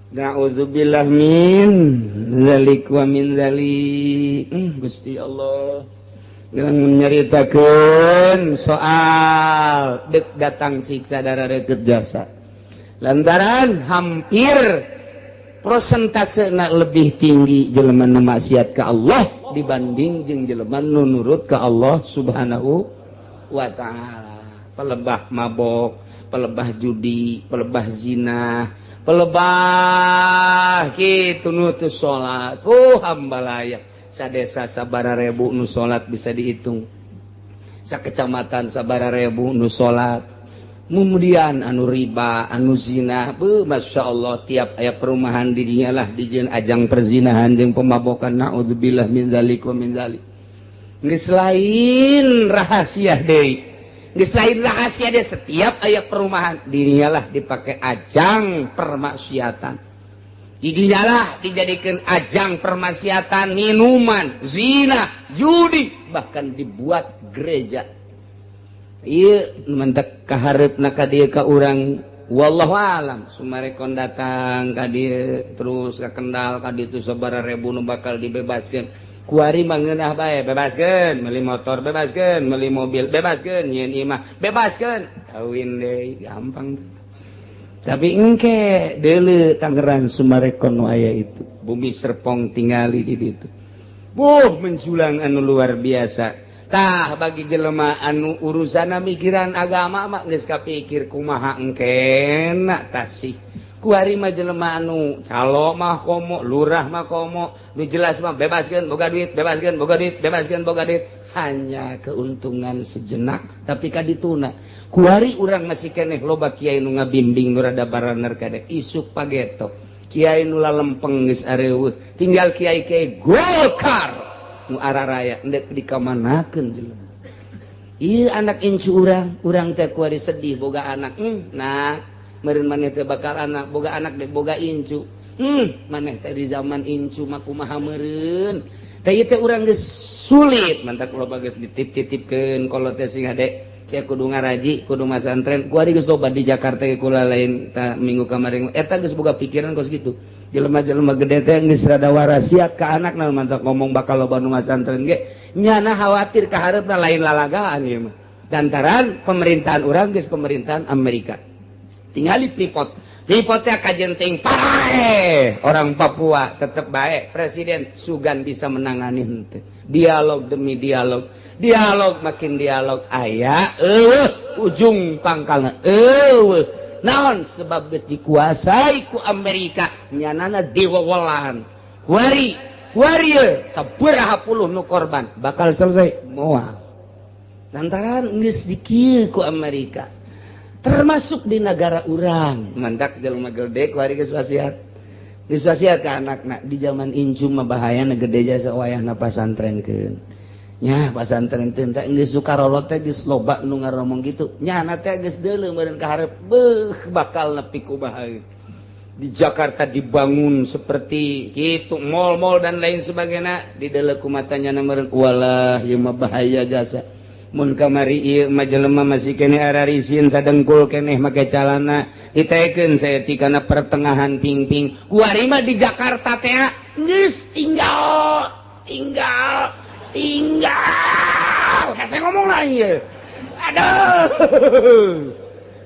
Na'udzubillah min zalik wa min zalik. Gusti Allah dengan menyeritakan soal dek datang siksa darah deket jasa, lantaran hampir persentase lebih tinggi jelema nu maksiat ke Allah dibanding jeung jelema nu nurut ke Allah Subhanahu wa Ta'ala. Pelebah mabok, pelebah judi, pelebah zina, pelebah gitu, nutus salat. Oh, hambalaya. Sadesa sabara rebu nu salat bisa dihitung, sakecamatan sabara rebu nu salat. Kemudian anu riba, anu zina, be, Masya Allah, tiap aya perumahan didinya lah dijieun ajang perzinahan jeung pemabokan. Naudzubillah min dzalik wa min dzalik. Geus lain rahasia deui, geus lain rahasia deui, setiap aya perumahan didinya lah dipakai ajang permaksiatan, didinya lah dijadikan ajang permaksiatan, minuman, zina, judi, bahkan dibuat gereja. Iya, mentek kaharepna ka dieu ka urang, wallahu alam. Summarecon datang ka dieu, terus ka Kendal, ka ditu sabaraha ribu nu bakal dibebaskeun. Kuari mah ngeunah bae, bebaskeun meuli motor, bebaskeun meuli mobil, bebaskeun nyieun imah, bebaskeun kawin deui, gampang. Tapi engke deuleu Tangerang, Summarecon nu aya itu, Bumi Serpong, tingali di ditu, buh, menjulang anu luar biasa. Tah, bagi jelema anu urusan mikiran agama mah geus kapikir kumaha engkena tasih. Kuari mah jelema anu calo mah komo, lurah mah komo, nu jelas mah bebaskeun boga duit, bebaskeun boga duit, bebaskeun boga duit, hanya keuntungan sejenak. Tapi kadituna kuari urang masih keneh loba kiai nu ngabimbing, nu rada baraner kade. Isuk pageto kiai nu lalempeng geus areueuh, tinggal kiai-kiai Golkar nu araraya. Endek dikamanakeun jelema ieu? Anak incu urang, urang teh kuari sedih boga anak. Nah, meureun maneh teh bakal anak, boga anak deh, boga incu. Maneh teh di zaman incu mah kumaha meureun teh? Ieu teh urang geus sulit, mantak loba geus dititip-titipkeun kolot teh sing hade. Sia kudu ngaraji, kudu masantren. Kuari geus loba di Jakarta ge, kula lain ta minggu kemarin eta geus boga pikiran kos kitu. Jelema-jelema gede teh geus rada warasiat ka anakna, mantak ngomong bakal loba nu masantren ge nyana khawatir ka hareupna lain lalagaan ieu mah. Lantaran pemerintahan urang geus pemerintahan Amerika. Tingali Freeport, Freeport teh kajenting paraeh orang Papua, tetep baik presiden sugan bisa menangani henteu. Dialog demi dialog, dialog makin dialog, aya eueuh ujung pangkalna, eueuh naon, sebab geus dikuasai ku Amerika, nyanana diwewelan. Kuari kuari ye sabaraha puluh nu korban, bakal selesai moal, lantaran geus dikieu ku Amerika, termasuk di negara urang. Mantak jelema gede kuari geus wasiat, geus wasiat ka anakna, di zaman incu mah bahaya na gede jasa, wayahna pasantrenkeun nya, pasantren teh. Geus sukarolot teh geus loba nu ngaromong kitu, nyana teh geus deuleu meureun ka hareup, beuh, bakal nepi ku bahaya. Di Jakarta dibangun seperti gitu, mall-mall dan lain sebagainya, di deuleu ku matanya meureun, walah, ieu mah bahaya jasa. Mun kamari ieu mah jelema masih keneh ararisin, sadengkul keneh make calana, ditekeun saeutik kana pertengahan pingping. Kuari mah di Jakarta teh geus tinggal tinggal tinggal hese ngomong lah ieu. Aduh,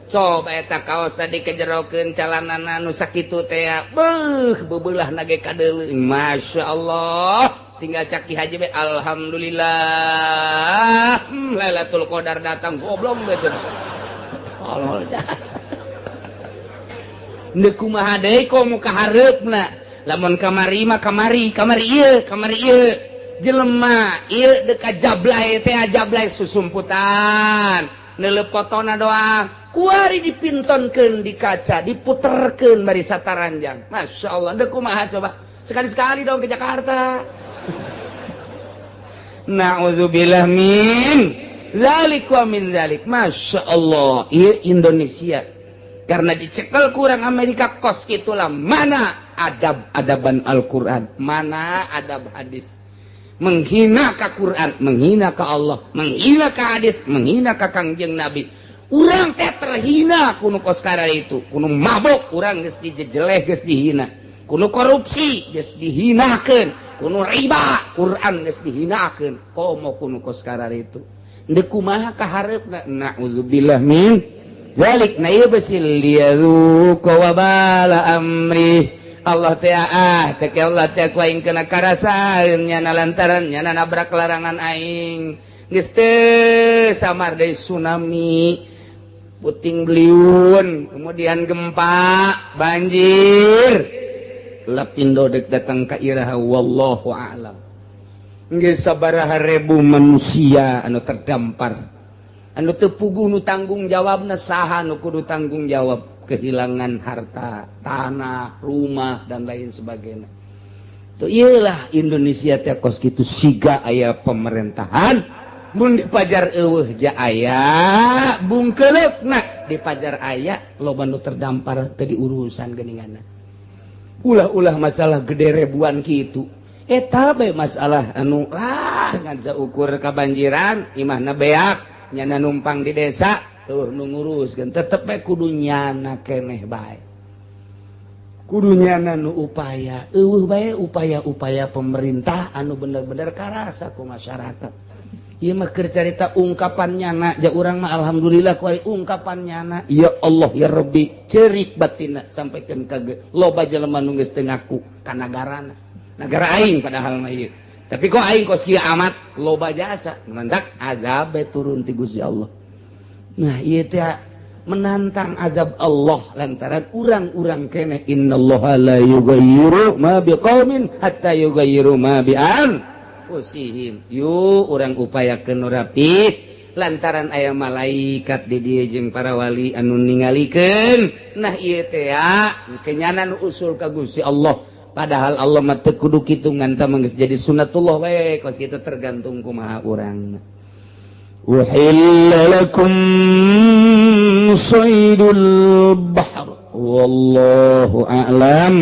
coba eta kaos tadi kejerokeun calanana nu sakitu teh, beuh, beubelah nage kadeuleu. Masya Allah, tinggal caki haji be, alhamdulillah, Lailatul Qadar datang. Goblok ge cenah, tolol jasa. Ndek kumaha deui komo ka hareupna? Lamun kamari mah kamari, kamari ieu, kamari ieu jelema ieu deka jablay teh, jablay susumputan, neuleup fotona doang. Kuari dipintonkeun di kaca, diputerkeun bari sataranjang. Masya Allah, dek kumaha coba? Sekali-sekali dong ke Jakarta. Na'udzubillah min zalik wa min zalik. Masya Allah, ieu Indonesia karena dicekel kurang Amerika kos gitulah. Mana adab adaban Al-Quran, mana adab hadis? Menghina ke Quran, menghina ke Allah, menghina ke hadis, menghina ke Kangjeng Nabi. Urang teh terhina kuno kos itu, kuno mabok urang geus dijejeleh, geus dihina, kuno korupsi geus dihinakeun, kuno riba Quran geus dihinakeun, komo kuno kos itu. Ndek kumaha ka hareupna? Na'udzubillah min zalik. Na ieu besi liyadzuqa wabala amri. Allah teh, ah, cek Allah teh, ku aing kena karasaeun nyana lantaran nyana nabrak larangan aing. Geus teu samar deui tsunami, puting beliung, kemudian gempa, banjir. Lapindo dek datang ka iraha, wallahu a'lam. Geus sabaraha ribu manusia anu terdampar, anu teu puguh nu tanggung jawabna. Saha nu kudu tanggung jawab kehilangan harta, tanah, rumah, dan lain sebagainya? Tuh, iyalah Indonesia teh kos kitu, siga aya pemerintahan, mun dipajar euweuh ja aya bungkeuleukna, dipajar aya, loba nu terdampar teu diurusan geuninganna. Ulah-ulah masalah gede ribuan kitu, eta bae masalah anu lah ngan saukur kabanjiran, imahna beak, nyana numpang di desa tuh nu ngurus kan. Tetep bae kudu nyana keneh bae, kudu nyana nu upaya. Euweuh bae upaya-upaya pemerintah anu bener-bener karasa ku masyarakat. Ieu mah keur carita ungkapan nyana ja urang mah. Alhamdulillah ku ungkapan nyana, ya Allah ya Rabbi, cerik batinna sampaikan ka loba jelema nu geus teu ngaku ka nagarana, negara aing. Padahal mah ieu, tapi kok aing kos kieu amat loba jasa, mantak azab turun ti Gusti Allah. Nah, ieu teh menantang azab Allah lantaran urang-urang keneh. Innallaha la yughayyiru ma biqaumin hatta yughayyiru ma bi anfusihim. Yuk, urang upayakeun nu rapi lantaran aya malaikat di dieu jeung para wali anu ningalikeun. Nah, ieu teh kenyana nu usul ka Gusti Allah, padahal Allah mah teu kudu kitu, ngan tah geus jadi sunatullah we kos kitu, tergantung kumaha urang.
Uhilla lakum saydul bahr, wallahu a'lam.